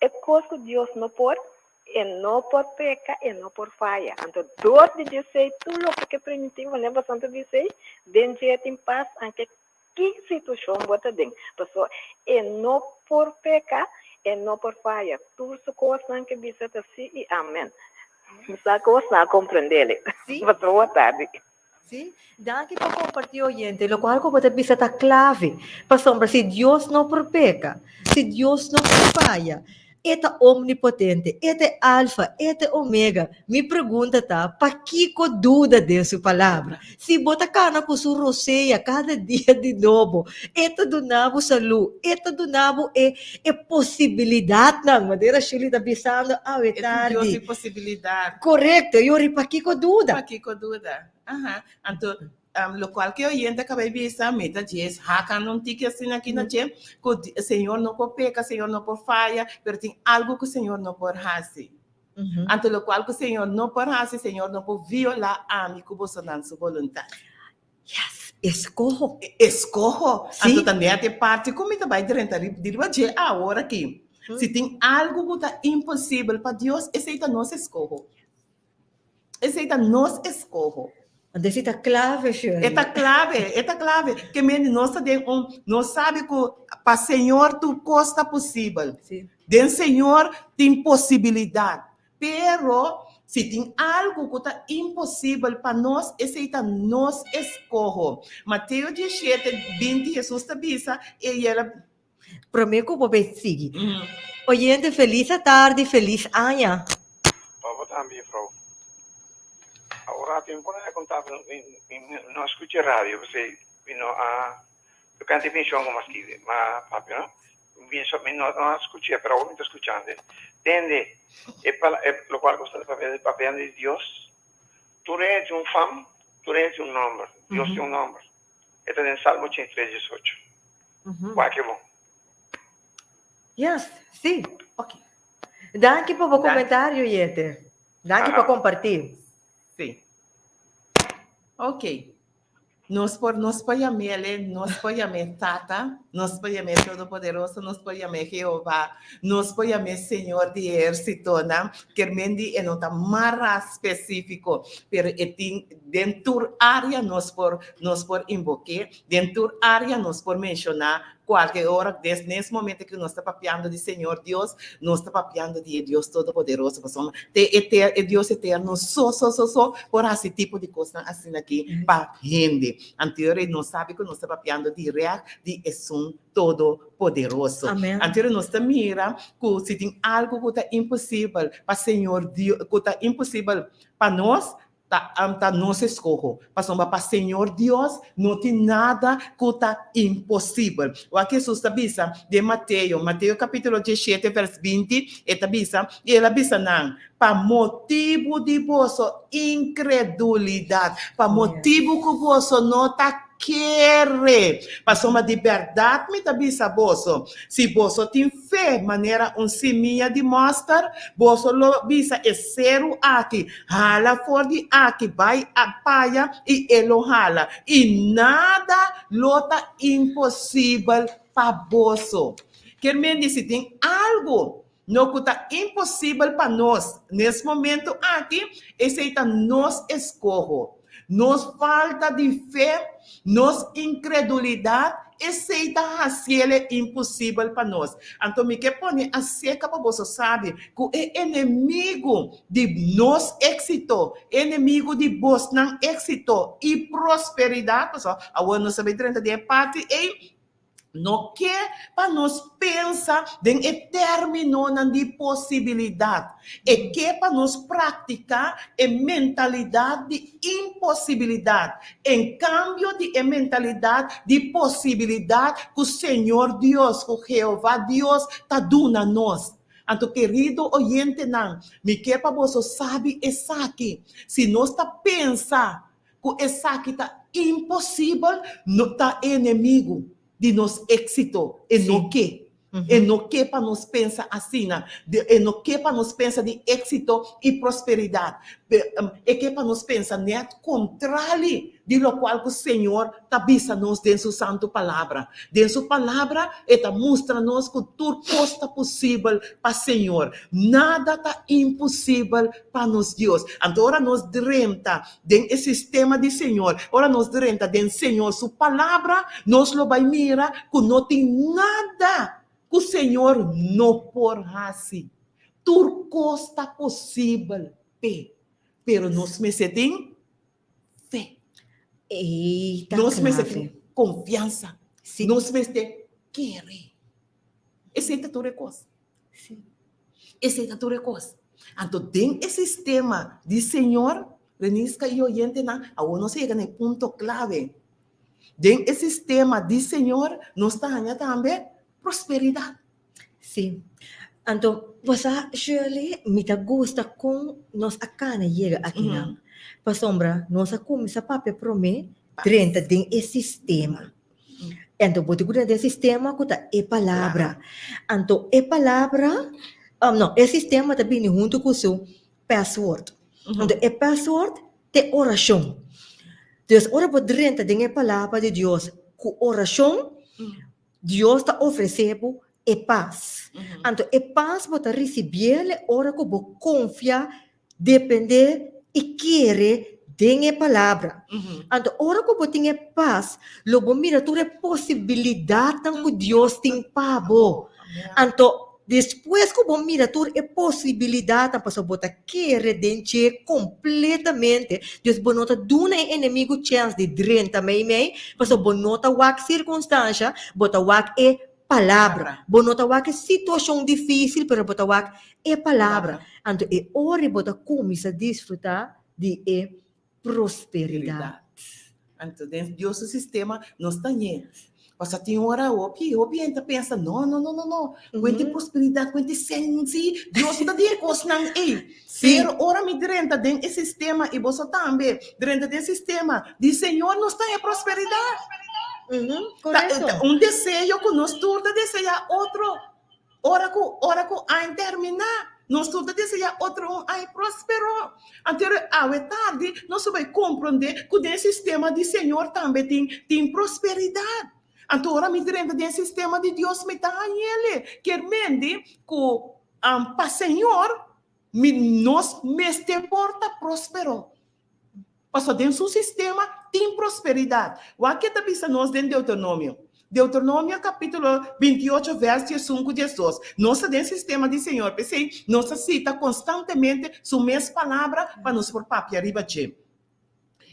E kos ku Dios no por, e no por peka, e no por faya. Anto dor di djesei tur loke ke primintí bo ne bastante bisei, den dje tin pas anke ki situashon bo ta den. Pasobra e no por peka, e no por faya. Tur su kosnan ke bisa ta sí i amen. Mi sa ku boso a komprend'el. Pasobra bo tardi. Sí, danki pa kompartí oyente, lokual ku bo ta bisa ta klave, pasobra si Dios no por peka, si Dios no por faya, E ta omnipotente, E ta e Alfa, E ta e Omega, mi pregunta ta, pakiko duda den Su Palabra? Si bo ta kana ku Su rosea kada dia di nobo, E ta duna bo salú, E ta duna bo e e posibilidatnan, manera Shirley ta bisando awe E ta Dios tardi. di posibilidat. Korekto, Yori, pakiko duda? Pakiko duda? Aha, anto lokual ku e oyente a kaba bisa, mi ta djes hakan un tiki asina aki na dje, ku Señor no por peka, Señor no por faya, pero tin algu ku Señor no por hasi. Anto lokual ku Señor no por hasi, Señor no por violá ami ku bosonan su boluntat. Yes, eskoho. Eskoho. Anto ta net e parti ku mi ta bai drenta riba dje awor aki. Si tin algu ku ta imposibel pa Dios, esei ta nos eskoho. Esei ta nos eskoho. Anto esei ta klave, Shirley. E ta klave, e ta klave. Ke mende nos ta den un, nos sabi ku pa Señor tur kos ta posibel. Den Señor tin posibilidat. Pero si tin algu ku ta imposibel pa nos, esei ta nos eskoho. Mateo diesshete, binti Hesus ta bisa, i el a. Promé ku bo bai sigui. Oyente felis atardi, felis aña. Pa bo tambe juffrouw. Awor a tempo nan a conta mi mi no a scucha radio p'esey mi no a tocante pension como a skibi ma papia no mi so mi no a scucha pero awor mi ta scuchando tende e pala e locual cu sta papia papiando di Dios tur hende tin un fam tur hende tin un nomber Dios tin un nomber e ta den Salmo 83 18. Wak e bon. Yes, sí. Ok. Danki pa bo komentario, Yete. Danki pa kompartí. Sí. Ok. Nos por, nos por yam'El, nos por yam'É Tata, nos por yam'É Todopoderoso, nos por yam'É Jehová, nos por yam'É Señor di ehérsitonan. Kermendi e no ta mara spesífiko, pero e tin den tur área nos por, nos por inbok'É. Den tur área nos por menshoná kualke ora, des nes momento ku nos ta papiando di Señor Dios, nos ta papiando di e Dios Todopoderoso, pasobra te e e Dios eterno so so so so por hasi tipo di kosnan asina aki pa hende. Anterior nos sabi ku nos ta papiando dirèkt di Esun Todopoderoso. Anterior nos ta mira ku si tin algu ku ta imposibel pa Señor Dios, ku ta imposibel pa nos, Ta ta nos eskoho, pasobra pa Señor Dios no tin nada ku ta imposibel. Wak Hesus ta bisa den Mateo, Mateo kapítulo diesshete vèrs binti, e ta bisa, I el a bisa nan, Pa motibu di boso inkredulidat, pa motibu ku boso no ta kere. Pasobra di bèrdat mi ta bisa boso, si boso tin fe manera un simia di mòster, boso lo bisa e seru aki, Hala for di aki bai paya, i e lo hala, i nada lo ta imposibel pa boso. Kier men di si tin algu no ku ta imposibel pa nos nes momentu aki, esei ta nos eskoho. Nos falta di fe, nos inkredulidat, esei ta hasiel imposibel pa nos. Anto mi ke pone aserka pa boso sabi ku e enemigu di nos éksito, enemigu di bosnan éksito i prosperidat, pasobra awor nos ta bai drenta den e parti ei, No ke pa nos pensa den e términonan di posibilidat. E ke pa nos praktiká e mentalidat di imposibilidat en kambio di e mentalidat di posibilidat ku Señor Dios, ku Jehová Dios ta duna nos. Anto kerido oyentenan, mi ke pa boso sabi esaki, si nos ta pensa Ku esaki ta imposibel, no ta enemigu di nos éksito, e no ke. E no ke pa nos pensa asina. E no ke pa nos pensa di éksito i prosperidat. E ke pa nos pensa nèt kontrali di lokual ku Señor ta bisa nos den Su Santu Palabra. Den Su Palabra e ta mustra nos ku tur kos ta posibel pa Señor. Nada ta imposibel pa nos Dios. Anto ora nos drenta den e sistema di Señor, ora nos drenta den Señor su Palabra, nos lo bai mira ku no tin nada ku Señor no por hasi. Tur kos ta posibel p'e, pero nos mester tin fe. Ei ta Nos mester klave. tin konfiansa. Sí. Nos mester kere. Esei ta tur e kos. Sí. Esei ta tur e kos. Anto den e sistema di Señor, Reniska i oyentenan, awor nos a yega na e punto klave. Den e sistema di Señor nos ta haña tambe prosperidat. Sí. Anto, bo sa, Shirley, mi ta gusta kon nos a kana yega akinan. Pasobra nos a kuminsá papia promé drenta den e sistema. Anto bo tin ku drenta den e sistema ku ta e palabra. Anto e palabra. no, e sistema ta bini huntu ku su password. Anto e password ta e orashon. Dus ora bo drenta den e palabra di Dios ku orashon, Dios ta ofresé bo e pas. Anto e pas bo ta risibiel ora ku bo konfia, dependé i kere den e palabra. Anto ora ku bo tin e pas, lo bo mira tur e posibilidatnan ku Dios tin pa bo. Anto despues ku bo mira tur e posibilidatnan, pasobra bo ta kere den dje kompletamente, dus bo no ta duna e enemigu chèns di drenta meimei, pasobra bo no ta wak sirkunstansha, bo ta wak e palabra. Bo no ta wak e situashon difísil, pero bo ta wak e palabra. Anto e ora bo ta kuminsá disfrutá di e prosperidat. Anto den Dios su sistema nos ta ñe. Pasobra tin ora hopi, hopi hende ta pensa, no, no, no, no, no, kuente prosperidat, kuente sèn, si, Dios no ta di e kosnan ei. Pero ora mi drenta den e sistema, i boso tambe drenta den e sistema di Señor, nos ta haña prosperidat. Ta un deseo ku nos tur ta deseá otro. Ora ku ora ku aña terminá, nos tur ta deseá otro un aña próspero. Anto awe tardi nos a bai komprondé ku den e sistema di Señor tambe tin tin prosperidat. Anto ora mi drenta den e sistema di Dios mi ta hañ'el. Kier mendi ku pa Señor mi nos mester por ta próspero. Pasobra den su sistema tin prosperidat. Wak ke ta bisa nos den Deuteronomio. Deuteronomio kapítulo 28 vèrs 11 ku 12. Nos ta den sistema di Señor, p'esei nos ta sita konstantemente su mes palabra pa nos por papia riba dje.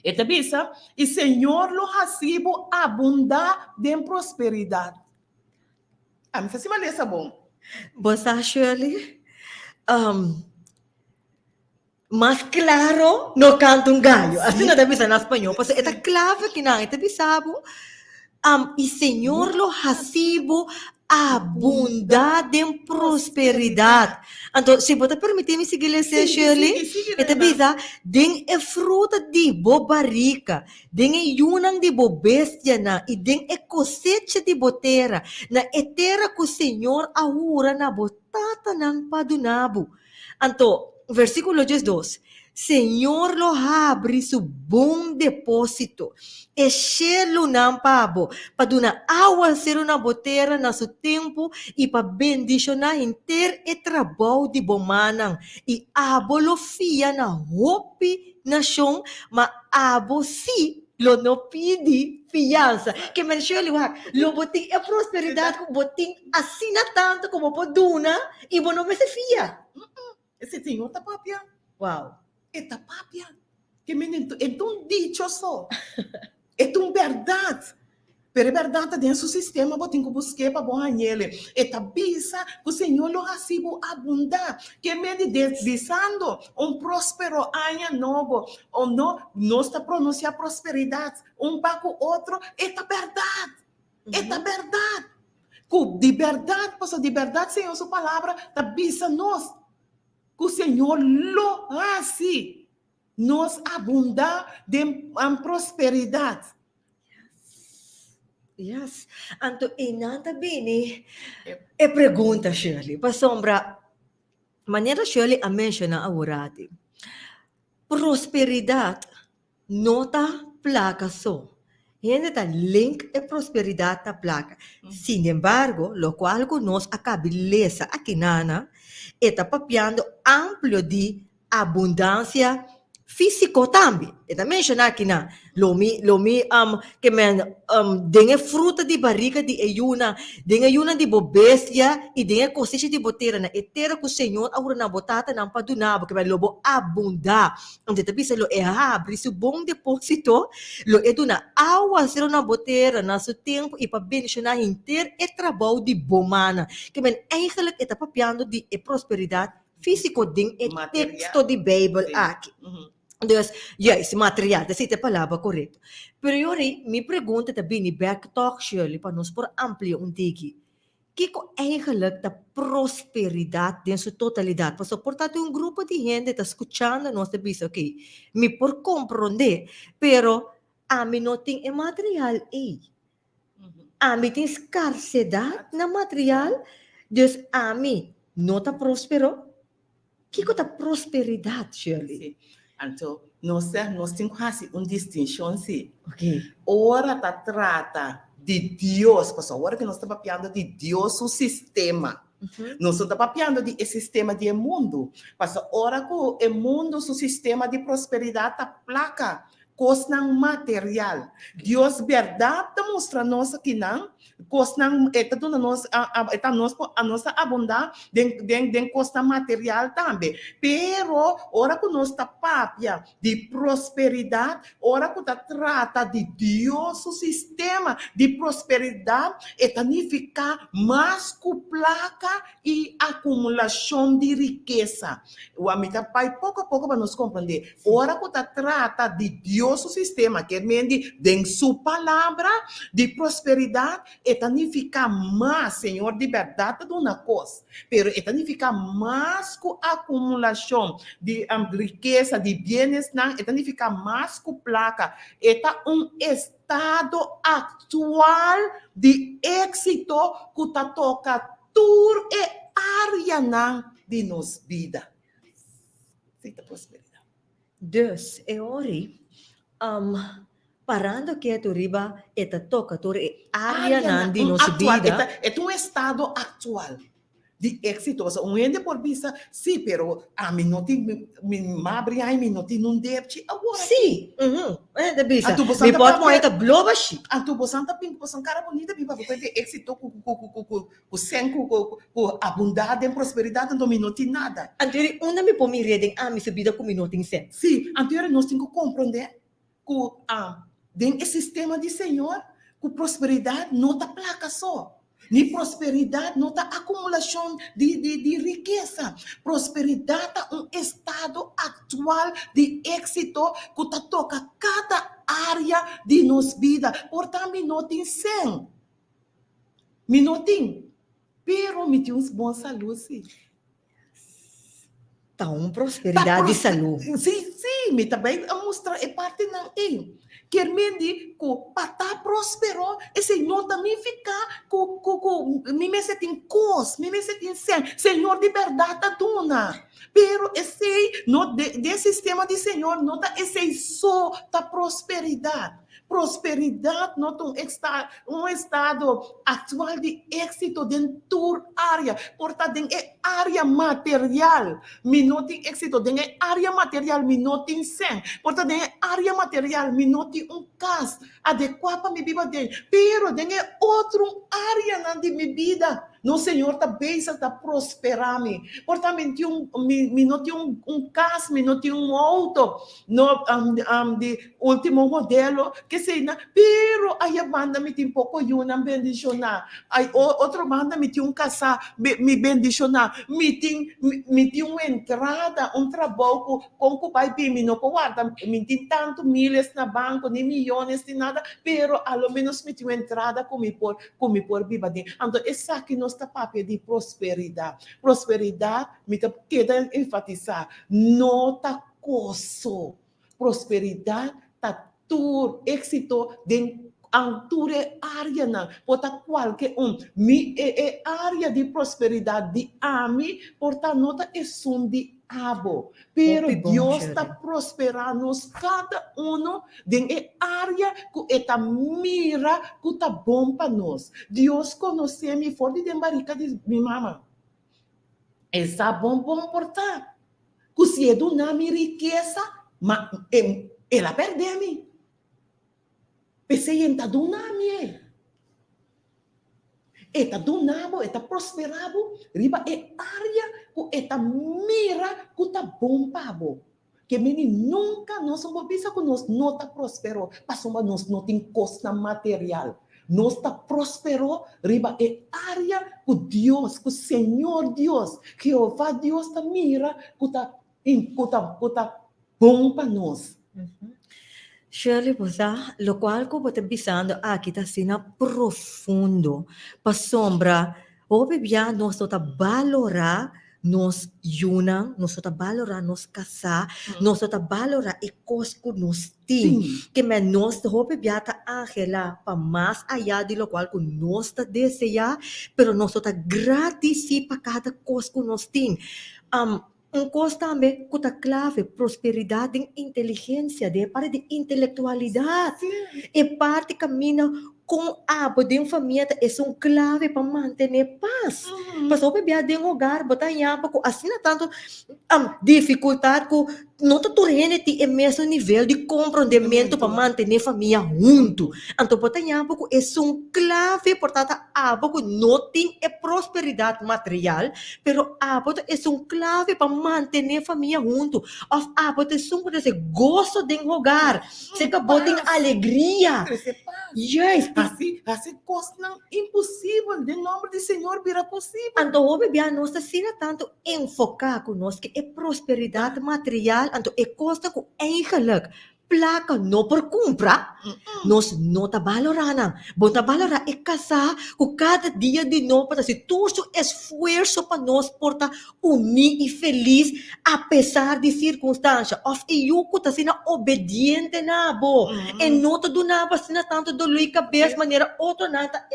E ta bisa, I Señor lo hasi bo abundá den prosperidat. Ami sa si mi a lesa bon. Bo sa, Shirley, Mas claro no canta un gallo. Asina ta bisa na spañó. Pasobra e ta clave kinan. E ta bisa bo, am, i Señor lo haci bo abundá den prosperidad. Anto, si bo ta permití mi sigui lesa, Shirley, e ta bisa, den e fruta di bo barika, den e yunan di bo bestianan i den e kosecha di bo tera, na e tera ku Señor a hura na bo tatanan pa duna bo. Anto, versíkulo 12, Señor lo habri su bon depósito, e shelunan pa bo, pa duna awaseru na bo tera na su tempu i pa bendishoná henter e trabou di bo mannan, i abo lo fia na hopi nashon, ma abo sí lo no pidi fiansa. Ke men Shirley wak, lo bo tin e prosperidat ku bo tin asina tantu ku bo por duna I bo no mester fia. Ese señor ta papia. Wow. E ta papia. Ke men e ta un dicho so. E ta un bèrdat. Pero e bèrdat ta den su sistema, bo tin ku busk'é pa bo hañ'el. E ta bisa ku Señor lo hasi bo abundá. Ke men di bisando un próspero aña nobo o no, nos ta pronunsiá prosperidat un pa ku otro, e ta bèrdat. E ta bèrdat. Ku di bèrdat, pasobra di bèrdat Señor su palabra ta bisa nos ku Señor lo hasi nos abundá den prosperidat. Yes. Anto einan ta bini e pregunta, Shirley, pasobra manera Shirley a menshoná aworati, prosperidat No ta plaka so. Hende ta link e prosperidat na plaka. Sin embargo, lokual ku nos a kabi lesa akinana, e ta papiando amplio di abundansia físiko tambe. E ta menshoná akinan, lo mi, lo mi ke men den e fruta di barika di e yunan, den e yunan di bo bestia i den e kosecha di bo tera, na e tera ku Señor a hura na bo tatanan pa duna bo, ke men lo bo abundá. Anto e ta bisa, Lo e habri su bon depósito, lo e duna áwaseru na bo tera na su tempu i pa bendishoná henter e trabou di bo mannan. Ke men eigenlijk e ta papiando di e prosperidat físiko den e teksto di Beibel aki. Dus, juist, material, ta esei ta e palabra korekto. Pero yori, mi pregunta ta bini bèk tòg, Shirley, pa nos por amplia un tiki. Kiko eigenlijk ta prosperidat den su totalidat? Pasobra por ta tin un grupo di hende ta skuchando nos ta bisa, ok, mi por komprondé, pero ami no tin e material ei. Ami tin skarsedat na material, dus ami. no ta próspero? Kiko ta prosperidat, Shirley? Sí. Anto, nos nos tin ku hasi un distinshon sí. Ok. Ora ta trata di Dios, pasobra ora ku nos ta papiando di Dios su sistema, nos no ta papiando di e sistema di e mundu. Pasobra ora ku e mundu su sistema di prosperidat ta plaka, kosnan material. Dios bèrdat ta mustra nos akinan kosnan, e ta duna nos, e ta nos por, nos ta abundá den den den kosnan material tambe. Pero ora ku nos ta papia di prosperidat, ora ku ta trata di Dios su sistema di prosperidat, e ta nifiká mas ku plaka i akumulashon di rikesa. Wak mi ta bai poko a poko pa nos komprendé. Ora ku ta trata di Dios su sistema, kier men di den su Palabra di prosperidat, e ta nifiká mas, Señor di bèrdat ta duna kos, pero e ta nifiká mas ku akumulashon di rikesa, di bienesnan, e ta nifiká mas ku plaka. E ta un estado aktual di éksito ku ta toka tur e áreanan di nos bida. Esei ta prosperidat. Dus, e ori, parando ketu riba e ta toka tur e áreanan di nos bida. E ta un estado aktual di éksito. Pasobra un hende por bisa, sí, pero ami no tin, mi mabri ai, mi no tin un depchi awor aki. Sí, un hende bisa, mi por moe ta blo bashí. Anto bosan ta bin ku bosan kara bunita bin papia ku e éksito ku ku sen ku ku abundá den prosperidat, anto mi no tin nada. Anto yori unda mi por mir'é den ami su bida ku mi no tin sen? Sí, anto yori nos tin ku komprondé ku den e sistema di Señor ku prosperidat no ta plaka so. Ni prosperidat no ta akumulashon di di rikesa. Prosperidat ta un estado aktual di éksito ku ta toka kada área di nos bida. Por ta mi no tin sèn, mi no tin, pero mi tin un bon salú si. Ta un prosperidat di salú. Sí, sí, mi ta bai a mustra e partinan ei. Kier men di ku pa ta próspero, esei no ta nifiká ku ku ku mi mester tin kos, mi mester tin sèn. Señor di bèrdat ta duna, pero esei no den den sistema di Señor no ta esei so ta prosperidat. Prosperidat no ta un esta un estado aktual di éksito den tur área. Por ta den e área material mi no tin éksito, den e área material mi no tin sèn, por ta den e área material mi no tin un kas adekuá pa mi biba den, pero den e otro áreanan di mi bida Nos Señor ta bezig ta prosperá mi. Por ta mi tin un, mi, mi no tin un, un kas, mi no tin un outo, no di último modelo, kesei nan, pero aya banda mi tin poko yunan bendishoná, ay otro banda mi tin un kasá mi, mi bendishoná, mi tin, mi, mi tin un entrada, un trabou ku kon ku bai bin mi no por warda, mi tin tantu miles na banko, ni miyones ni nada, pero a lo menos mi tin un entrada ku mi por ku mi por biba den. Anto esaki nos ta papia di prosperidat. Prosperidat, mi ta keda enfatisá, no ta koso. Prosperidat ta tur éksito den tur e áreanan. Por ta kualke un. Mi e e área di prosperidat di ami por ta no ta esun di abo. Pero Hopi bon, Dios ta Shirley. prosperá nos kada uno den e área ku e ta mira ku ta bon pa nos. Dios konosé mi for di den barika di mi mama. E sa bon bon por ta ku si e duna mi rikesa, ma el a pèrdè mi. P'esei e ta duna mi e. E ta duna bo, e ta prosperá bo riba e área ku e ta mira ku ta bon pa bo. Ke meni nunka nos no por bisa ku nos no ta prosperó pasobra nos no tin kosnan material. Nos ta prosperó riba e área ku Dios, ku Señor Dios, Jehová Dios ta mira ku ta ku ta ku ta bon pa nos. Shirley, bo sa, lokual ku bo ta bisando aki ta asina profundo, pasobra hopi bia nos no ta balorá. nos yunan, nos no ta balorá nos kasá, nos no ta balorá e kos ku nos tin. Ke men nos hopi bia ta anhelá pa mas ayá di lokual ku nos ta deseá, pero nos no ta gradisí pa kada kos ku nos tin. Un kos tambe ku ta klave, prosperidat den inteligensia, den e parti di intelektualidat. E parti kaminda kon abo den famia ta esun klave pa mantené pas. Pasobra hopi bia den hogar bo ta haña bo ku asina tantu difikultat ku no ta tur hende tin e mesun nivel di komprondementu pa mantené famia huntu. Anto bo ta haña bo ku esun klave por ta ta abo ku no tin e prosperidat material, Pero abo ta esun clave pa mantene famia hunto. Of abo ta esun cu ta trece goso den hogar. Cerca bo tin alegria. Trece paz. Juist. Haci, haci cosnan imposibel den nomber di Señor bira posibel. Anto hopi bia nos ta asina tanto enfoca cu nos ke e prosperidad material, anto e cosnan cu eigenlijk Plaka no por kumpra, nos no ta balorá nan. Bo ta balorá e kasá ku kada dia di nobo ta hasi tur su esfuerso pa nos por ta uní i felis apesar di sirkunstansha. Òf e yu ku ta asina obediente na bo, e no ta duna bo asina tantu doló i kabes manera otronan ta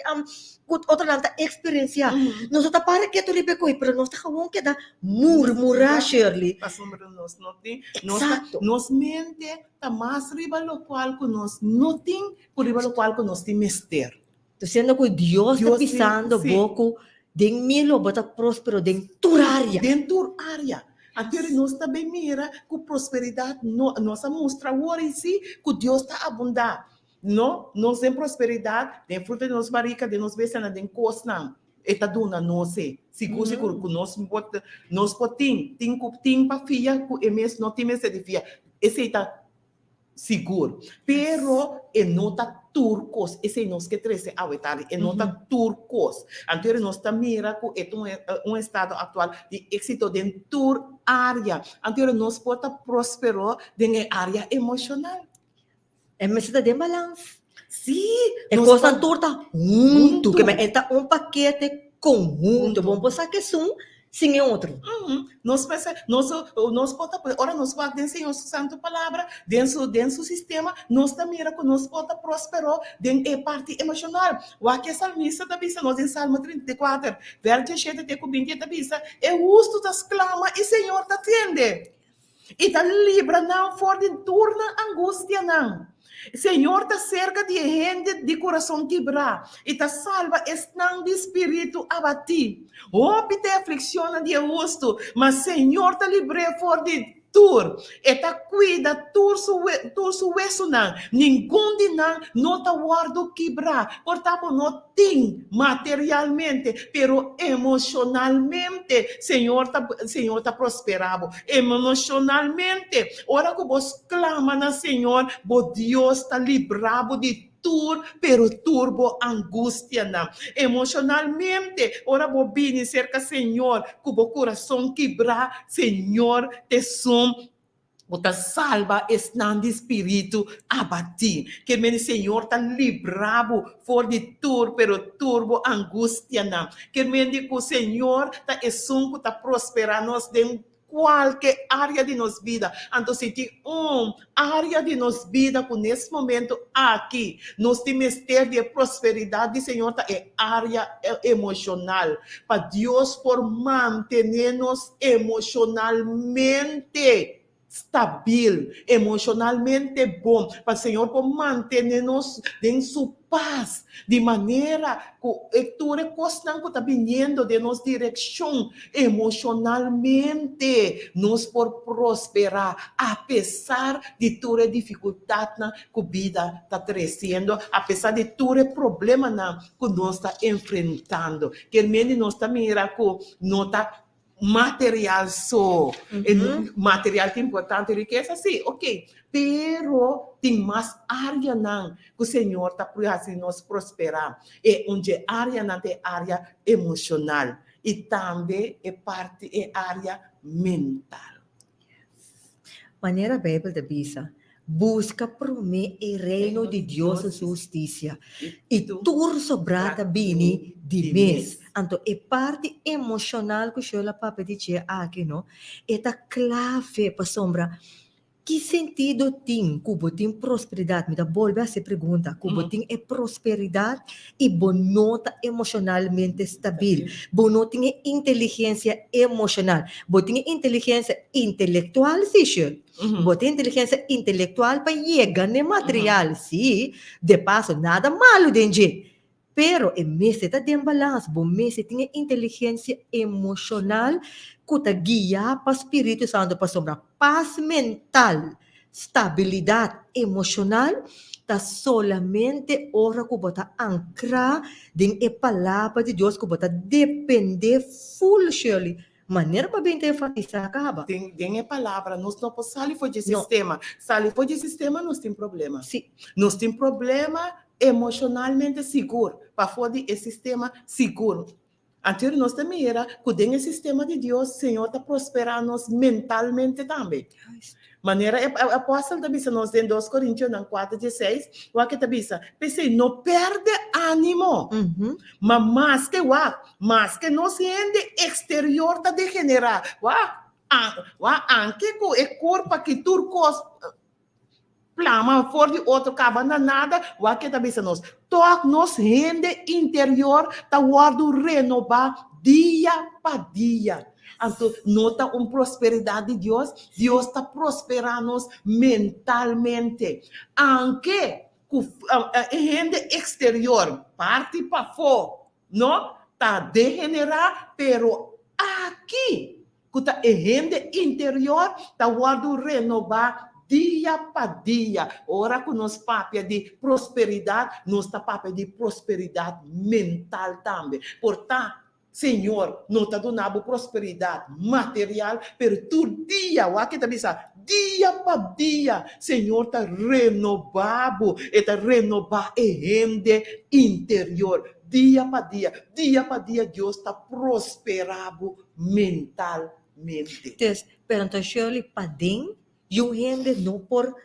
ku otronan ta eksperensiá. Nos no ta para ketu riba e kohe, pero nos ta gewoon keda murmurá, Shirley. Pasobra nos no tin, nos ta, nos mente ta mas riba lokual ku nos no tin ku riba lokual ku nos tin mester. Siendo ku Dios ta Dios tin, bisando sí. bo ku den mi lo bo ta próspero den tur área. Den tur área. Anto nos ta bin mira ku prosperidat no, nos a mustra awor i sí ku Dios ta abundá. No, nos den prosperidat, den fruta di nos barika, den nos bestianan, den kosnan e ta duna nos e. Sigur sigur ku nos por nos por tin, tin ku tin pa fia ku e mes no tin mester di fia. Esei ta sigur. Pero e no ta tur kos. Esei nos ke trese awe tardi. E no ta tur kos. Anto nos ta mira ku e ta un estado aktual di éksito den tur área. Anto nos por ta próspero den e área emoshonal. E mester ta den balans. Sí, E nos kosnan pa tur ta huntu, ke huntu. men e ta un pakete konhunto. Bo no por saka esun sin e otro. Nos mester, nos, nos por ta, ora nos wak den Señor su Santu Palabra, den su, den su sistema, nos ta mira ku nos por ta próspero den e parti emoshonal. Wak e salmista ta bisa nos den Salmo 34, vèrs diesshete te ku binti, e ta bisa, E hustu ta sklama i Señor ta tende. I ta libra nan for di tur nan angustianan. Señor ta serka di e hende di kurason kibrá i ta salba esnan di spiritu abatí. Hopi ta e aflikshonnan di e hustu, ma Señor ta libr'é for di tur. E ta kuida tur su tur su wesunan, ningun di nan no ta wòrdu kibrá. Por ta bo no tin materialmente, pero emocionalmente Señor ta Señor ta prospera bo. Emocionalmente, ora cu bo sclama na Señor, bo Dios ta libra bo di tur, pero tur bo angustianan. Emocionalmente, ora bo bini cerca Señor cu bo curason kibra, Señor t'esun Bo ta salba esnan di spiritu abatí. Ke mende Señor ta libra bo for di tur, pero tur bo angustianan. Ke mende ku Señor ta esun ku ta prosperá nos den kualke área di nos bida. Anto si tin un área di nos bida ku nes momento aki nos tin mester di e prosperidat di Señor ta e área emoshonal. Pa Dios por mantené nos emoshonalmente stabil, emoshonalmente bon, pa Señor por mantene nos den su pas, di manera ku e tur e kosnan ku ta biniendo den nos direkshon emoshonalmente nos por prosperá apesar di tur e difikultatnan ku bida ta tresiendo, apesar di tur e problemanan ku nos ta enfrentando. Kermende nos ta mira ku no ta material so. E material ta importante, rikesa si, ok, pero tin mas areanan ku Señor ta hasi nos prosperá. E un dje areanan ta e area emoshonal i tambe e parti e area mental. Manera Beibel ta bisa, Buska promé e Reino di Dios i su hustisia, i tur sobrá ta bini di mes. Anto e parti emoshonal ku Shirley a papia di dje aki no, e ta klave pasobra ki sentido tin ku bo tin prosperidat, mi ta bolbe hasi e pregunta, ku bo tin e prosperidat i bo no ta emoshonalmente stabil, bo no tin e inteligensia emoshonal, bo tin e inteligensia intelektual si Shirley, bo tin inteligensia intelektual pa yega n'e material si, de paso nada malu den dje, Pero e mester ta den balans, bo mester tin e inteligensia emoshonal ku ta guiá pa Spiritu Santu pasobra pas mental, stabilidat emoshonal ta solamente ora ku bo ta ankrá den e Palabra di Dios ku bo ta dependé ful Shirley manera bo a bin ta enfatisá kaba. Den den e palabra nos no por sali for dje sistema. Sali for dje sistema nos tin problema. Sí. Nos tin problema emoshonalmente sigur, pafó di e sistema sigur. Anto nos ta mira ku den e sistema di Dios Señor ta prosperá nos mentalmente tambe. Manera e apòstel ta bisa nos den dos Korintionan kuater dieseis, wak e ta bisa, P'esei no pèrdè ánimo, ma maske wak, maske nos hende eksterior ta degenerá, wak, wak, anke ku e kurpa ki tur kos plama for di otro kaba na nada, wak e ta bisa nos, tòg nos hende interior ta wòrdu renobá dia pa dia. Anto no ta un prosperidat di Dios? Dios ta prosperá nos mentalmente. Anke ku e hende eksterior, parti pafó, no ta degenerá, pero aki ku ta e hende interior ta wòrdu renobá dia pa dia. Ora ku nos papia di prosperidat, nos ta papia di prosperidat mental tambe. Por ta Señor no ta duna bo prosperidat material, pero tur dia, wak e ta bisa, dia pa dia, Señor ta renobá bo, e ta renobá e hende interior, dia pa dia, dia pa dia Dios ta prosperá bo mentalmente. Tes, pero anto Shirley, paden yu hende no por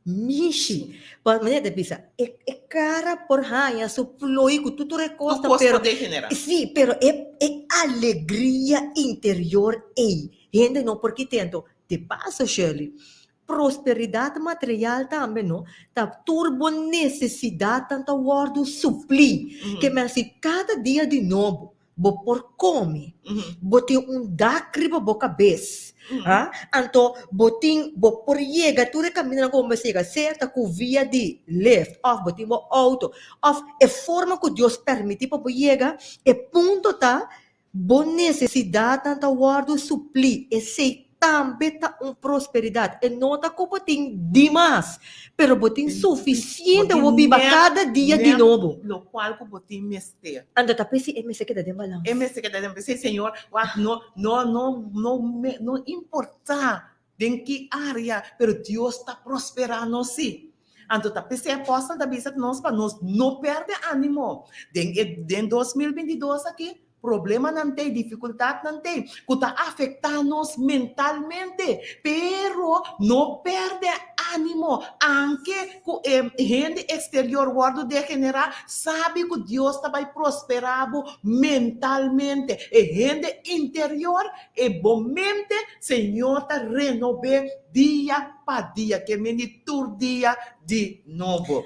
Mishi, pa manera ta bisa, e e cara por haña su plooi cu tur tur e Tur cosnan, cos pero por degenera. sí, pero e e alegria interior ei, hende no por kit'é. Anto, de paso Shirley, prosperidad material tambe no, ta tur bo necesidadnan ta wordo suplí. Ke men si cada dia di nobo Bo por come. Bo tin un dak riba bo cabes. Ha? Anto bo tin, bo por yega tur e camindanan cu bo mester yega, sea ta cu via di lift of bo tin bo auto of e forma cu Dios permiti pa bo yega, e punto ta bo necesidadnan ta wordo supli. Esey tambe ta un prosperidad. E no ta cu bo tin dimas, pero bo tin suficiente Bo bo tin biba net, cada dia di net nobo. locual cu bo tin mester. Anto ta p'esei e mester keda den balans. E mester keda den p'esei, Señor, wak no, no, no, no me, no importa den ki area, pero Dios ta prospera nos si. Anto ta p'esei apostel ta bisa nos pa nos no perde animo. Den e, den 2022 aki, Problemanan t'ei, difikultatnan t'ei, ku ta afektá nos mentalmente. Pero no pèrdè ánimo. Anke ku e hende eksterior wòrdu degenerá, sabi ku Dios ta bai prosperá bo mentalmente. E hende interior, e bo mente, Señor ta renob'é dia pa dia, ke mindi tur dia di nobo.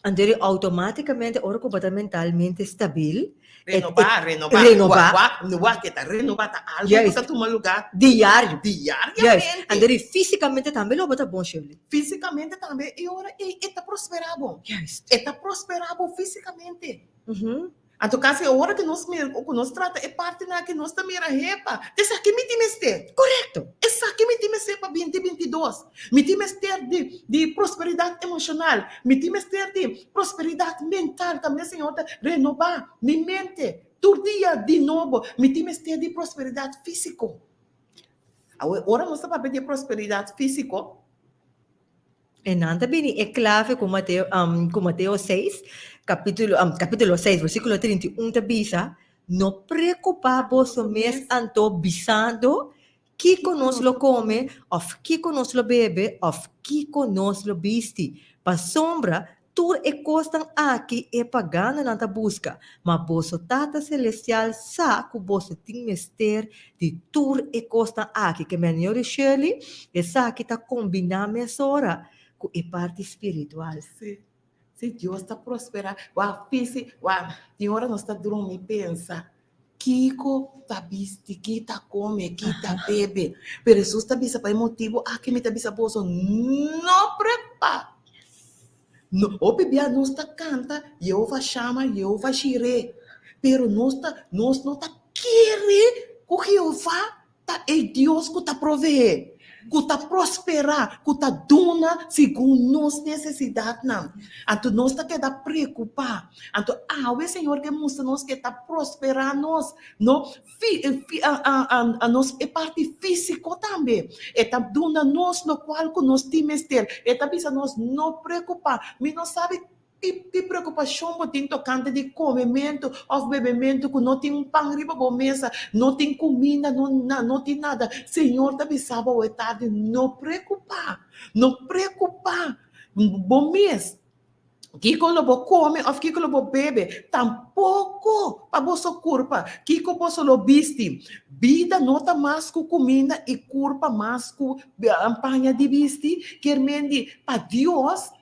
Anto eri automaticamente ora cu bo ta mentalmente stabil, e Renobá, renobá. renobá. Wa, wa, wa ke ta renobá ta algo ku Juist. ta tuma lugá Diario. diariamente. Juist. Anto eri físicamente tambe lo bo ta bon, Shirley. Físicamente tambe e ora ei e ta prosperá bo. Juist. E ta prosperá bo físicamente. Mhm. Anto kasi ora ku nos mira, ku nos trata e partinan aki, nos ta mira, hepa, esaki mi tin mester. Korekto. Esaki mi tin mester pa binti 22. Mi tin mester di, di prosperidat emoshonal. Mi tin mester di prosperidat mental. Tambe Señor ta renobá mi mente tur dia di nobo. Mi tin mester di prosperidat físiko. Awe, ora nos ta papia di prosperidat físiko, E nan ta bini e clave cu Mateo, um, cu Mateo 6, capítulo, um, capítulo 6, versículo 31 ta bisa, No preocupa boso mes anto bisando, Kiko nos lo come, of kiko nos lo bebe, of kiko nos lo bisti. Pasobra. Tur e kosnan aki e paganonan ta buska, ma boso Tata Selestial sa ku boso tin mester di tur e kosnan aki. Ke Menior i Shirley, esaki ta kombiná mesora ku e parti spiritual. Sí, sí, Dios ta prosperá. Wak fisi, wak, tin ora nos ta drumi pensa, Kiko ta bisti, ki ta kome, ki ta bebe. Pero Hesus ta bisa, pa e motibu aki mi ta bisa boso, no preokupá. No, hopi bia nos ta kanta Yehova Shama, Yehova Jireh, pero nos ta, nos no ta kere ku Jehová ta e Dios ku ta proveé, ku ta prosperá, ku ta duna segun nos nesesidatnan. Anto nos ta keda preokupá. Anto awe Señor ke mustra nos ke ta prosperá nos, no fi, fi, a, a, a, a nos e parti físiko tambe. E ta duna nos lokual ku nos tin mester. E ta bisa nos no preokupá. Mi no sabi Ki ki preokupashon bo tin tokante di komementu òf bebementu ku no tin un pan riba bo mesa, no tin kuminda, no na no tin nada? Señor ta bisa bo awe tardi, no preokupá, no preokupá bo mes kiko lo bo kome òf kiko lo bo bebe, tampoko pa boso kurpa, kiko boso lo bisti. Bida no ta mas ku kuminda i kurpa mas ku paña di bisti. Kier men di pa Dios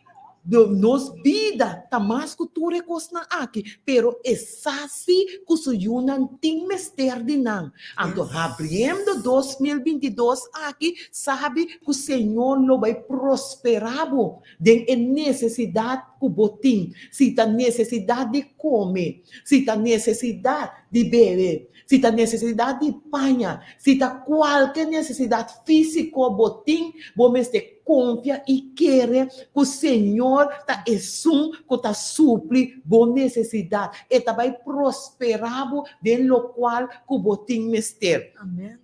Nos bida ta mas ku tur e kosnan aki, pero e sa si ku su yunan tin mester di nan. Anto habriendo 2022 aki, sabi ku Señor lo bai prosperá bo den e nesesidat ku bo tin, si ta nesesidat di kome, si ta nesesidat di bebe, si ta nesesidat di paña, si ta kualke nesesidat físiko bo tin, bo mester Konfia i kere ku Señor ta esun ku ta supli bo nesesidat. E ta bai prosperá bo den lokual ku bo tin mester. Amen.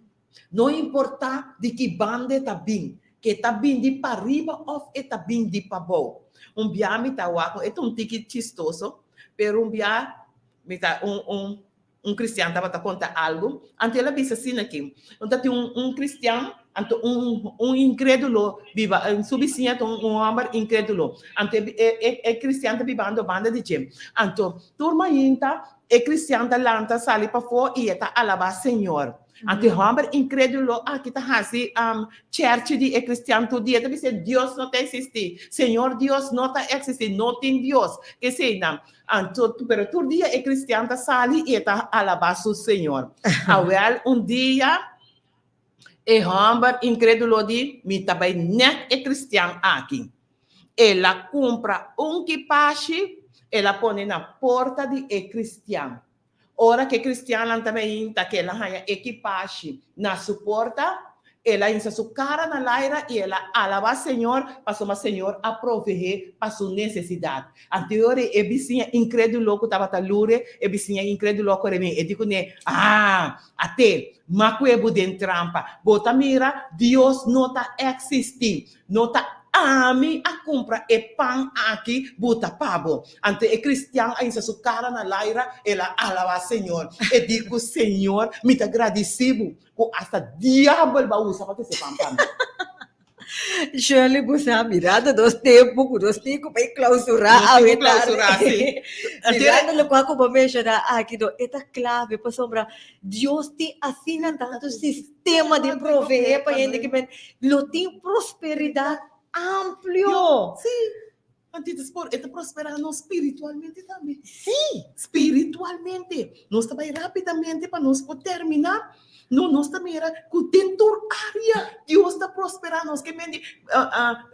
No importá di ki banda e ta bin, ke ta bin di pariba òf e ta bin di pabou. Un bia mi ta wak, e ta un tiki chistoso, pero un bia mi ta un un Un kristian tabata konta algu, anto el a bisa asina aki, Un ta tin un un kristian, anto un un inkrédulo biba, su bisiña ta un un hòmber inkrédulo, anto e e e kristian ta bibando banda di dje. Anto tur mainta e kristian ta lanta sali pafó i e ta alabá Señor. Anto e hòmber inkrédulo aki ta hasi chèrchi di e kristian tur dia, e ta bisa, Dios no ta eksistí, Señor Dios no ta eksistí, no tin Dios. Keseinan. Anto, pero tur dia e cristian ta sali i e ta alabá su Señor. Awel, un dia e hòmber inkrédulo di, Mi ta bai nèk e cristian aki. El a kumpra un kipashi, el a pone na porta di e cristian. Ora ku e kristiannan ta meinta ku el a haña e kipashi na su porta, el a hinsa su kara na laira i el a alabá Señor pasobra Señor a proveé pa su nesesidat. Anto e ora e bisiña inkrédulo ku tabata lure, e bisiña inkrédulo a kore bin, e di kuné, Ah, at'é, m'a kue bo den trampa. Bo ta mira, Dios no ta eksistí. No ta ami a kumpra e pan aki buta pa bo. Anto e kristian a hinsa su kara na laira, el a alabá Señor. E di ku Señor, mi ta gradisí bo ku asta diabel bo a usa pa trese pan pa mi. Shirley, bo sa mirando nos tempu ku nos tin ku bai klausurá Nos tin awe ku klausurá, tardi. sí. Mirando lokual ku bo a menshoná aki, no, e ta klave pasobra Dios tin asina tantu sistema di proveé pa hende ki men lo tin prosperidat amplio. Sí. Anto e ta spor, e ta prosperá nos spiritualmente tambe. Sí. Spiritualmente. Nos ta bai rápidamente pa nos por terminá. No, nos ta mira ku den tur área Dios ta prosperá nos. Ke men di,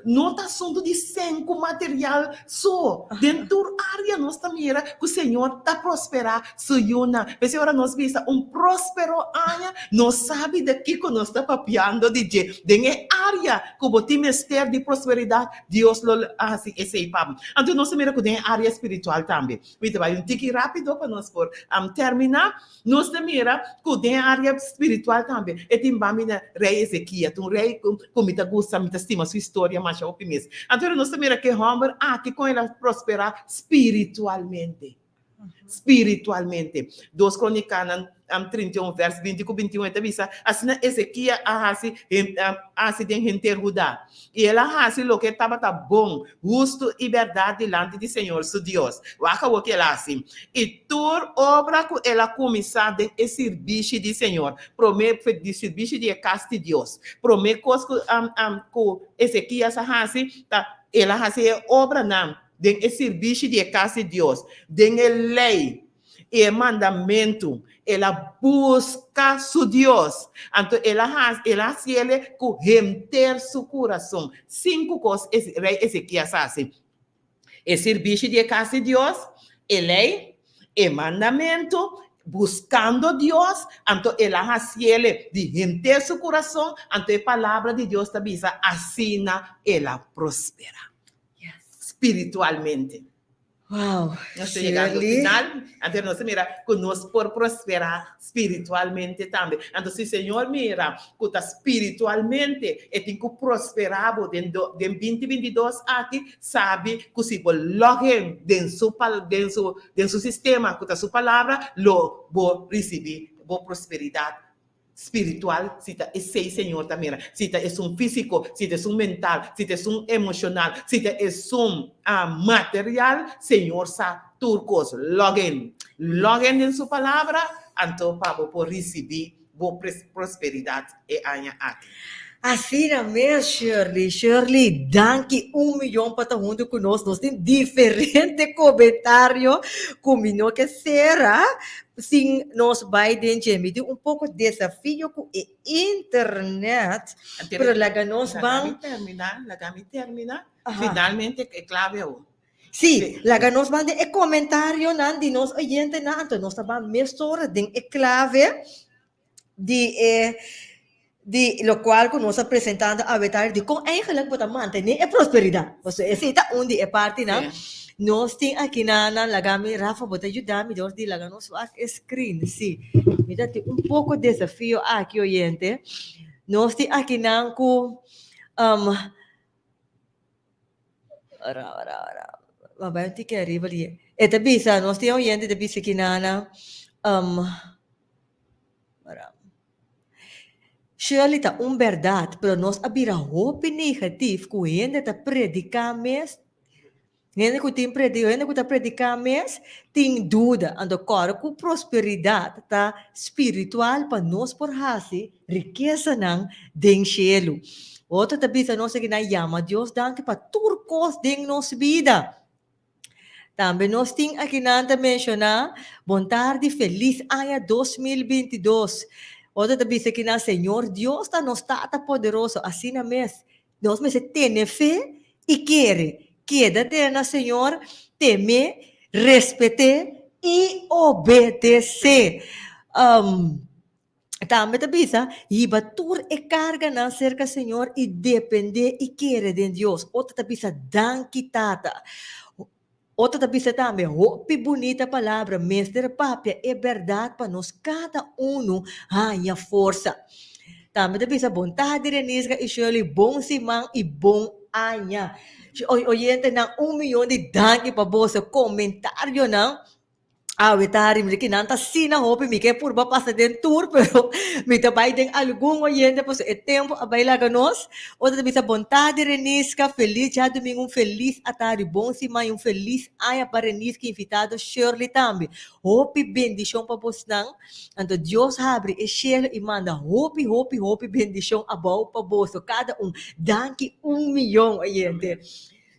no ta asuntu di sèn ku material so. Den tur área nos ta mira ku Señor ta prosperá su yunan. P'esei ora nos bisa un próspero aña, nos sabi di kiko nos ta papiando di dje. Den e área ku bo tin mester di prosperidat, Dios lo hasi esei pa bo. Anto nos ta mira ku den e área spiritual tambe. Mi ta bai un tiki rápido pa nos por terminá. Nos ta mira ku den e área spiritual tambe e tin bami na Rei Ezekias, un rei ku mi ta gusta, mi ta stima su historia masha hopi mes. Anto nos ta mira ku e hòmber aki kon el a prosperá spiritualmente. Spiritualmente. Dos Kronikanan 31 vers 20 ku 21 e ta bisa, Asina Ezekia a hasi hasi den henter Huda, i el a hasi loke tabata bon, hustu i bèrdat dilanti di señor su Dios. Wak awor ke el a hasi. I tur obra ku el a kuminsá den e sirbishi di señor, promé di sirbishi di e kas di Dios, promé kos ku ku Ezekias a hasi ta el a hasi e obranan den e sirbishi di e kas di Dios, den e lei i e mandamentu, el a buska su Dios. Anto el a hasi, el a hasiele ku henter su kurason. Sinku kos rei Ezekias a hasi, e sirbishi di e kas di Dios, e lei, e mandamentu, buskando Dios, anto el a hasiele di henter su kurason, anto e palabra di Dios ta bisa, asina el a prospera. Spiritualmente. Wow, Nos ta yegando Shirley. final, anto nos ta mira ku nos por prosperá spiritualmente tambe. Anto si Señor mira ku ta spiritualmente e tin ku prosperá bo den do den binti binti dos aki, sabi ku si bo log in den su pal den su den su sistema ku ta su palabra, lo bo risibí bo prosperidat spiritual, si ta esei Señor ta mira, si ta esun físiko, si ta esun mental, si ta esun emoshonal, si ta esun material, Señor sa tur kos. Log in, log in den su palabra, anto pa bo por risibí bo prosperidat e aña aki. Asina mes Shirley. Shirley, danki un miyon pa ta huntu ku nos. Nos tin diferente komentario ku mi no ke sera sin nos bai den dje. Mi tin un poko desafio ku e internet, pero laga nos ban. Laga mi termina, laga mi termina. Finalmente e klave awo. Sí, laga nos ban den e komentarionan di nos oyentenan, anto nos ta ban mesora den e klave. di e di locual cu nos a presentando awe tardi di con eigenlijk bo ta mantene e prosperidad. Pasobra esey ta un di e partinan. Nos tin aki na nan laga mi, Rafa bo ta yuda mi dor di laga nos wak e screen. Si, mi ta tin un poco desafio aki oyente. Nos tin aki nan cu um ora ora ora bo bai un tiki ariba di e ta bisa nos tin oyente ta bisa aki nan um. Shirley ta un berdad, pero nos a bira hopi negatif ku hende ta prediká mes, hende ku tin predi hende ku ta prediká mes tin duda. Anto kòrda ku prosperidat ta spiritual pa nos por hasi rikesanan den shelu. Otro ta bisa nos aki nan yama Dios danki pa tur kos den nos bida. Tambe nos tin akinan ta menshoná, Bon tardi, felis aña 2022. Otro ta bisa akinan, Señor Dios ta nos Tata poderoso. Asina mes, nos mester tene fe i kere. Keda tene na Señor, tem'é, respet'é i obedes'é. Tambe ta bisa, Hiba tur e karganan serka Señor i dependé i kere den Dios. Otro ta bisa, Danki, Tata. Otro ta bisa tambe, Hopi bunita palabra, mester papia e bèrdat pa nos kada unu haña forsa. Tambe ta bisa, Bon tardi, Renisca i Shirley, bon siman i bon aña. Oyentenan, un miyon di danki pa boso komentarionan. Awe ta hari mi ki nan ta asina hopi mi ke purba pasa den tur pero mi ta bai den algun oyente pasobra e tempo a bai laga nos. Otro ta bisa bon tardi Renisca, felis djadumingu un felis atardi bon siman y un felis aña pa Renisca y invitado Shirley tambe. Hopi bendicion pa bosnan anto Dios habri e cielo y manda hopi hopi hopi bendicion abao pa boso cada un. Danki un miyon oyente.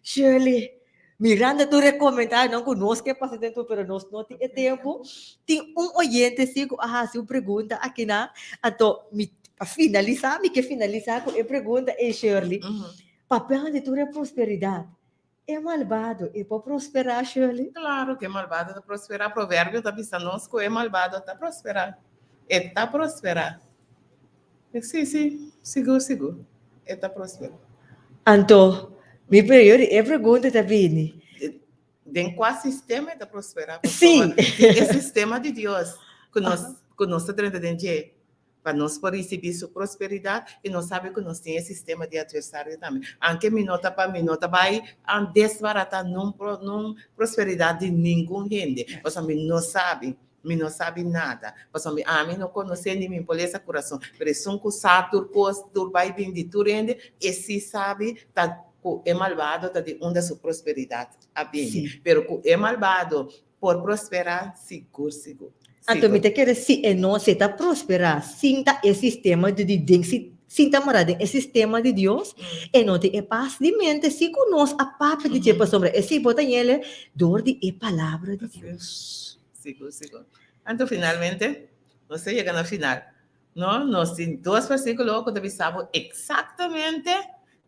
Shirley. Mirando tur e comentarionan cu nos ke pasa den tur, pero nos no tin e tempo. Tin un oyente si cu a haci un pregunta akina. Anto mi pa finalisa, mi ke finalisa cu e pregunta ey, Shirley. Papia di tur e prosperidad, e malbado e por prospera, Shirley? Claro cu e malbado ta prospera. Proverbio ta bisa nos cu e malbado ta prospera. E ta prospera. Sí, sí, sigur, sigur. E ta prospera. Anto, mi periodi e pregunta ta bini. Den kua sistema e ta prospera? Sí. E sistema di Dios ku nos, ku nos ta drenta den dje. Pa nos por risibí su prosperidat i nos sabi ku nos tin e sistema di atversario tambe. Anke mi no ta pa mi no ta bai desbaratá nun nun prosperidat di ningun hende, pasobra mi no sabi, mi no sabi nada, pasobra mi ami no konosé ni mi por lesa kurason, pero esun ku sa tur kos, tur bai bin di tur hende, e si sabi ta ku e malbado ta di unda su prosperidat a bini. Pero ku e malbado Por prosperá sigur sigur. Anto mi ta kere si e no si e ta prosperá sin ta e sistema di di den si sin ta mora den e sistema di Dios e no tin e pas di mente si ku nos a papia di dje pasobra esei bo ta yele dor di e palabra di Dios. Sigur sigur. Anto finalmente nos ta yega na final no nos tin dos versikulo ku ta bisa bo eksaktamente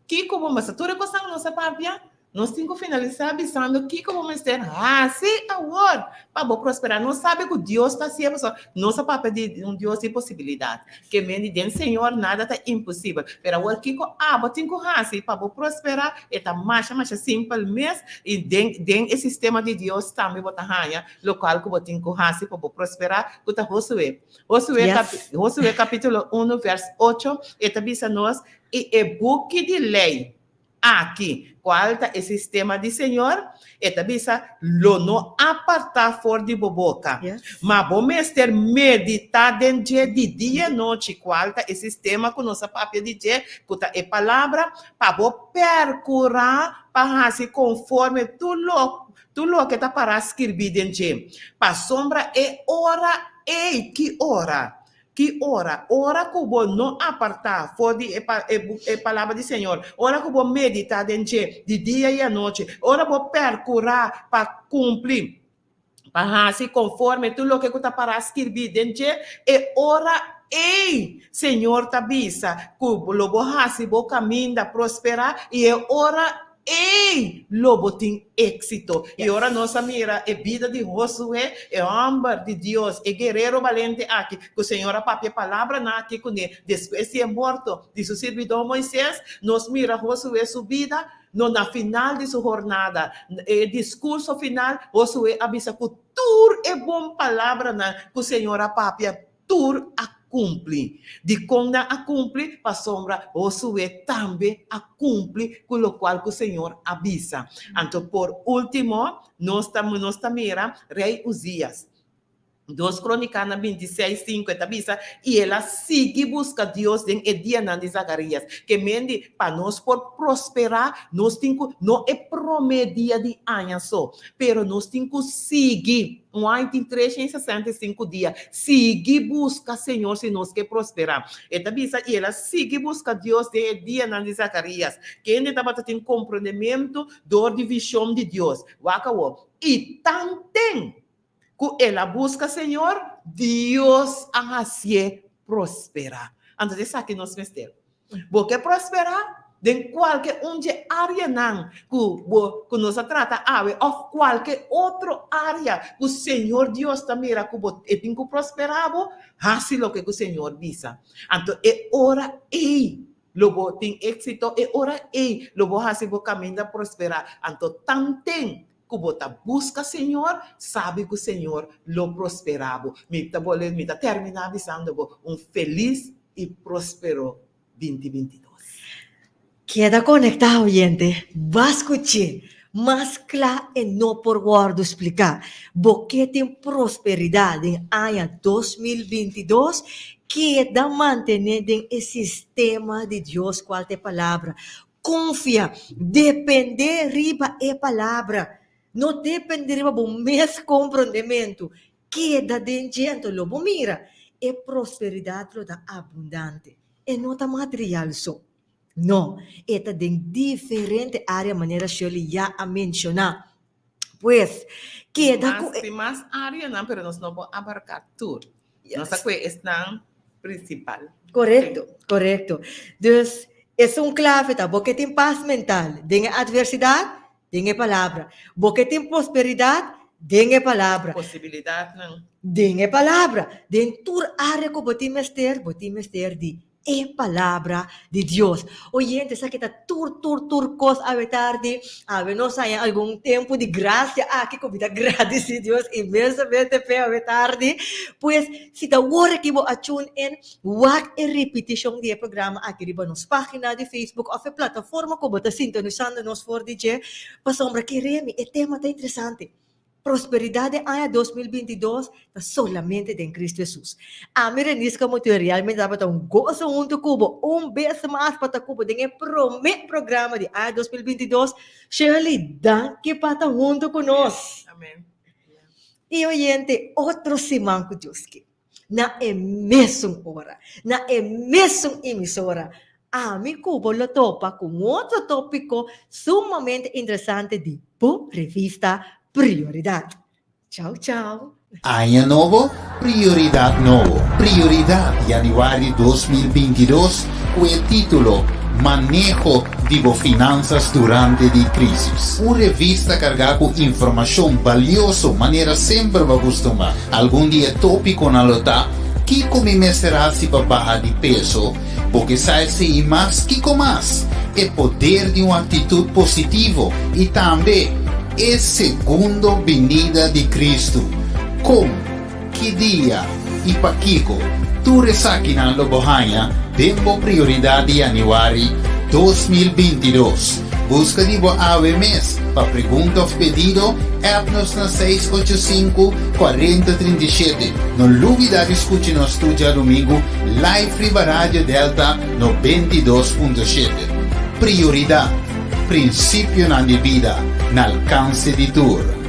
kiko bo mester tur e kosnan ku nos a papia Nos tin ku finalisá bisando kiko bo mester hasi awor pa bo prosperá. Nos sabi ku Dios ta hasié pasobra nos a papia di un Dios di posibilidat. Ke men di den Señor nada ta imposibel. Pero awor kiko abo tin ku hasi pa bo prosperá? E ta masha masha simpel mes i den den e sistema di Dios tambe bo ta haña lokual ku bo tin ku hasi pa bo prosperá ku ta Josué. Josué Josué kapítulo uno vèrs ocho e ta bisa nos i e buki di lei Aki, cual ta e sistema di Señor? E ta bisa, Lo no apartá for di bo boca, ma bo mester meditá den dje di dia i nochi, cual ta e sistema cu nos a papia di dje, cu ta e Palabra, pa bo percurá pa haci conforme tur lo tur loke ta pará skirbí den dje. Pasobra e ora ei, ki ora? Ki ora? Ora ku bo no apartá for di e e Palabra di Señor, ora ku bo meditá den dje di dia i anochi, ora bo perkurá pa kumpli, pa hasi konforme tur loke ku ta pará skirbí den dje, e ora ei Señor ta bisa ku lo bo hasi bo kaminda prosperá i e ora Ei! Lo bo tin éxito. I ora nos a mira e bida di Josué, e hòmber di Dios, e guerero balente aki, ku Señor a papia e palabranan aki kuné despues di e morto di su sirbidó Moisés, nos mira Josué su bida, no na final di su hornada, e diskurso final, Josué a bisa ku tur e bon palabranan ku Señor a papia, Tur a kumpli. Dikon nan a kumpli? Pasobra Josué tambe a kumpli ku lokual ku Señor a bisa. Anto por último, nos ta nos ta mira Rei Uzias. Dos Krónikanan bintiseis, sinku e ta bisa, I el a sigui buska Dios den e dianan di Zakarías. Ke men di, pa nos por prosperá, nos tin ku, no e promé dia di aña so, pero nos tin ku sigui. Un aña tin 365 dia. Sigui buska Señor si nos ke prosperá. E ta bisa, i el a sigui buska Dios den e dianan di Zakarías, kende tabata tin komprondementu dor di vishon di Dios. Wak awor. I tanten ku el a buska Señor, Dios a hasié prosperá. Anto esaki nos mester. Bo ke prosperá den kualke un dje áreanan ku bo ku nos a trata awe òf kualke otro área ku Señor Dios ta mira ku bo e tin ku prosperá bo? Hasi loke ku Señor bisa. Anto e ora ei lo bo tin éksito, e ora ei lo bo hasi bo kaminda prosperá. Anto tanten ku bo ta buska Señor, sabi ku Señor lo prosperá bo. Mi ta bole mi ta terminá bisando bo un felis i próspero binti bintidos. Keda konektá oyente, ba skuch'é, mas kla e no por wòrdu spliká. Bo ke tin prosperidat den aña 2022, keda mantené den e sistema di Dios kual ta e Palabra. Konfia, dependé riba e Palabra, no dependé riba bo mes komprondementu. Keda den dje, anto lo bo mira, e prosperidat lo ta abundante. E no ta material so. No, e ta den diferente área manera Shirley ya a menshoná. Pues, keda ku e. Tin mas áreanan, pero nos no por abarká tur. Nos ta kue esnan prinsipal. Korekto, korekto. Dus, esun klave ta bo ke tin pas mental den e atversidat, Den e Palabra. Bo ke tin prosperidat? Den e Palabra. Posibilidatnan. Den e Palabra. Den tur área ku bo tin mester, bo tin mester di. E palabra di Dios. Oyente, sa ki ta tur tur tur kos awe tardi. Awe nos haña algun tempu di grasia aki ku mi ta gradisí Dios inmensamente p'e awe tardi. Pues, si ta wor aki bo a tune in, wak e ripitishon di e programa aki riba nos página di Facebook òf e plataforma ku bo ta sintonisando nos for di dje, pasobra kere mi, e tema ta interesante. Prosperidat den aña 2022 ta solamente den Cristo Jesus. Ami Renisca Mutuel realmente tabata un goso hunto cu bo un bes mas pa ta cu bo den e prome programa di aña 2022. Shirley, danki pa ta hunto cu nos. Amen. Y oyente, otro siman cu Dios ke. Na e mesun ora, na e mesun emisora, ami ku bo lo topa ku un otro tópiko sumamente interesante di bo revista Prioridat. Chau chau! Aña nobo, prioridat nobo. Prioridat Januari 2022 ku e título Maneho di bo finansas durante di krísis. Un revista kargá ku informashon balioso manera semper bo a kustumá. Algun di e tópikonan lo ta, Kiko mi mester hasi pa baha di peso? Bo ke sa esei i mas? Kiko mas? E poder di un aktitut positivo i tambe E segundo binida di Kristu. Kon, ki dia i pakiko tur esakinan lo bo haña den bo Prioridat di Yanüari 2022? Buska di bo awe mes. Pa pregunta òf pedido, app nos na 685 40 37. No lubidá di skucha nos tur djadumingu live riba Radio Delta 92.7. Prioridat, prinsipionan di bida na alkanse di tur.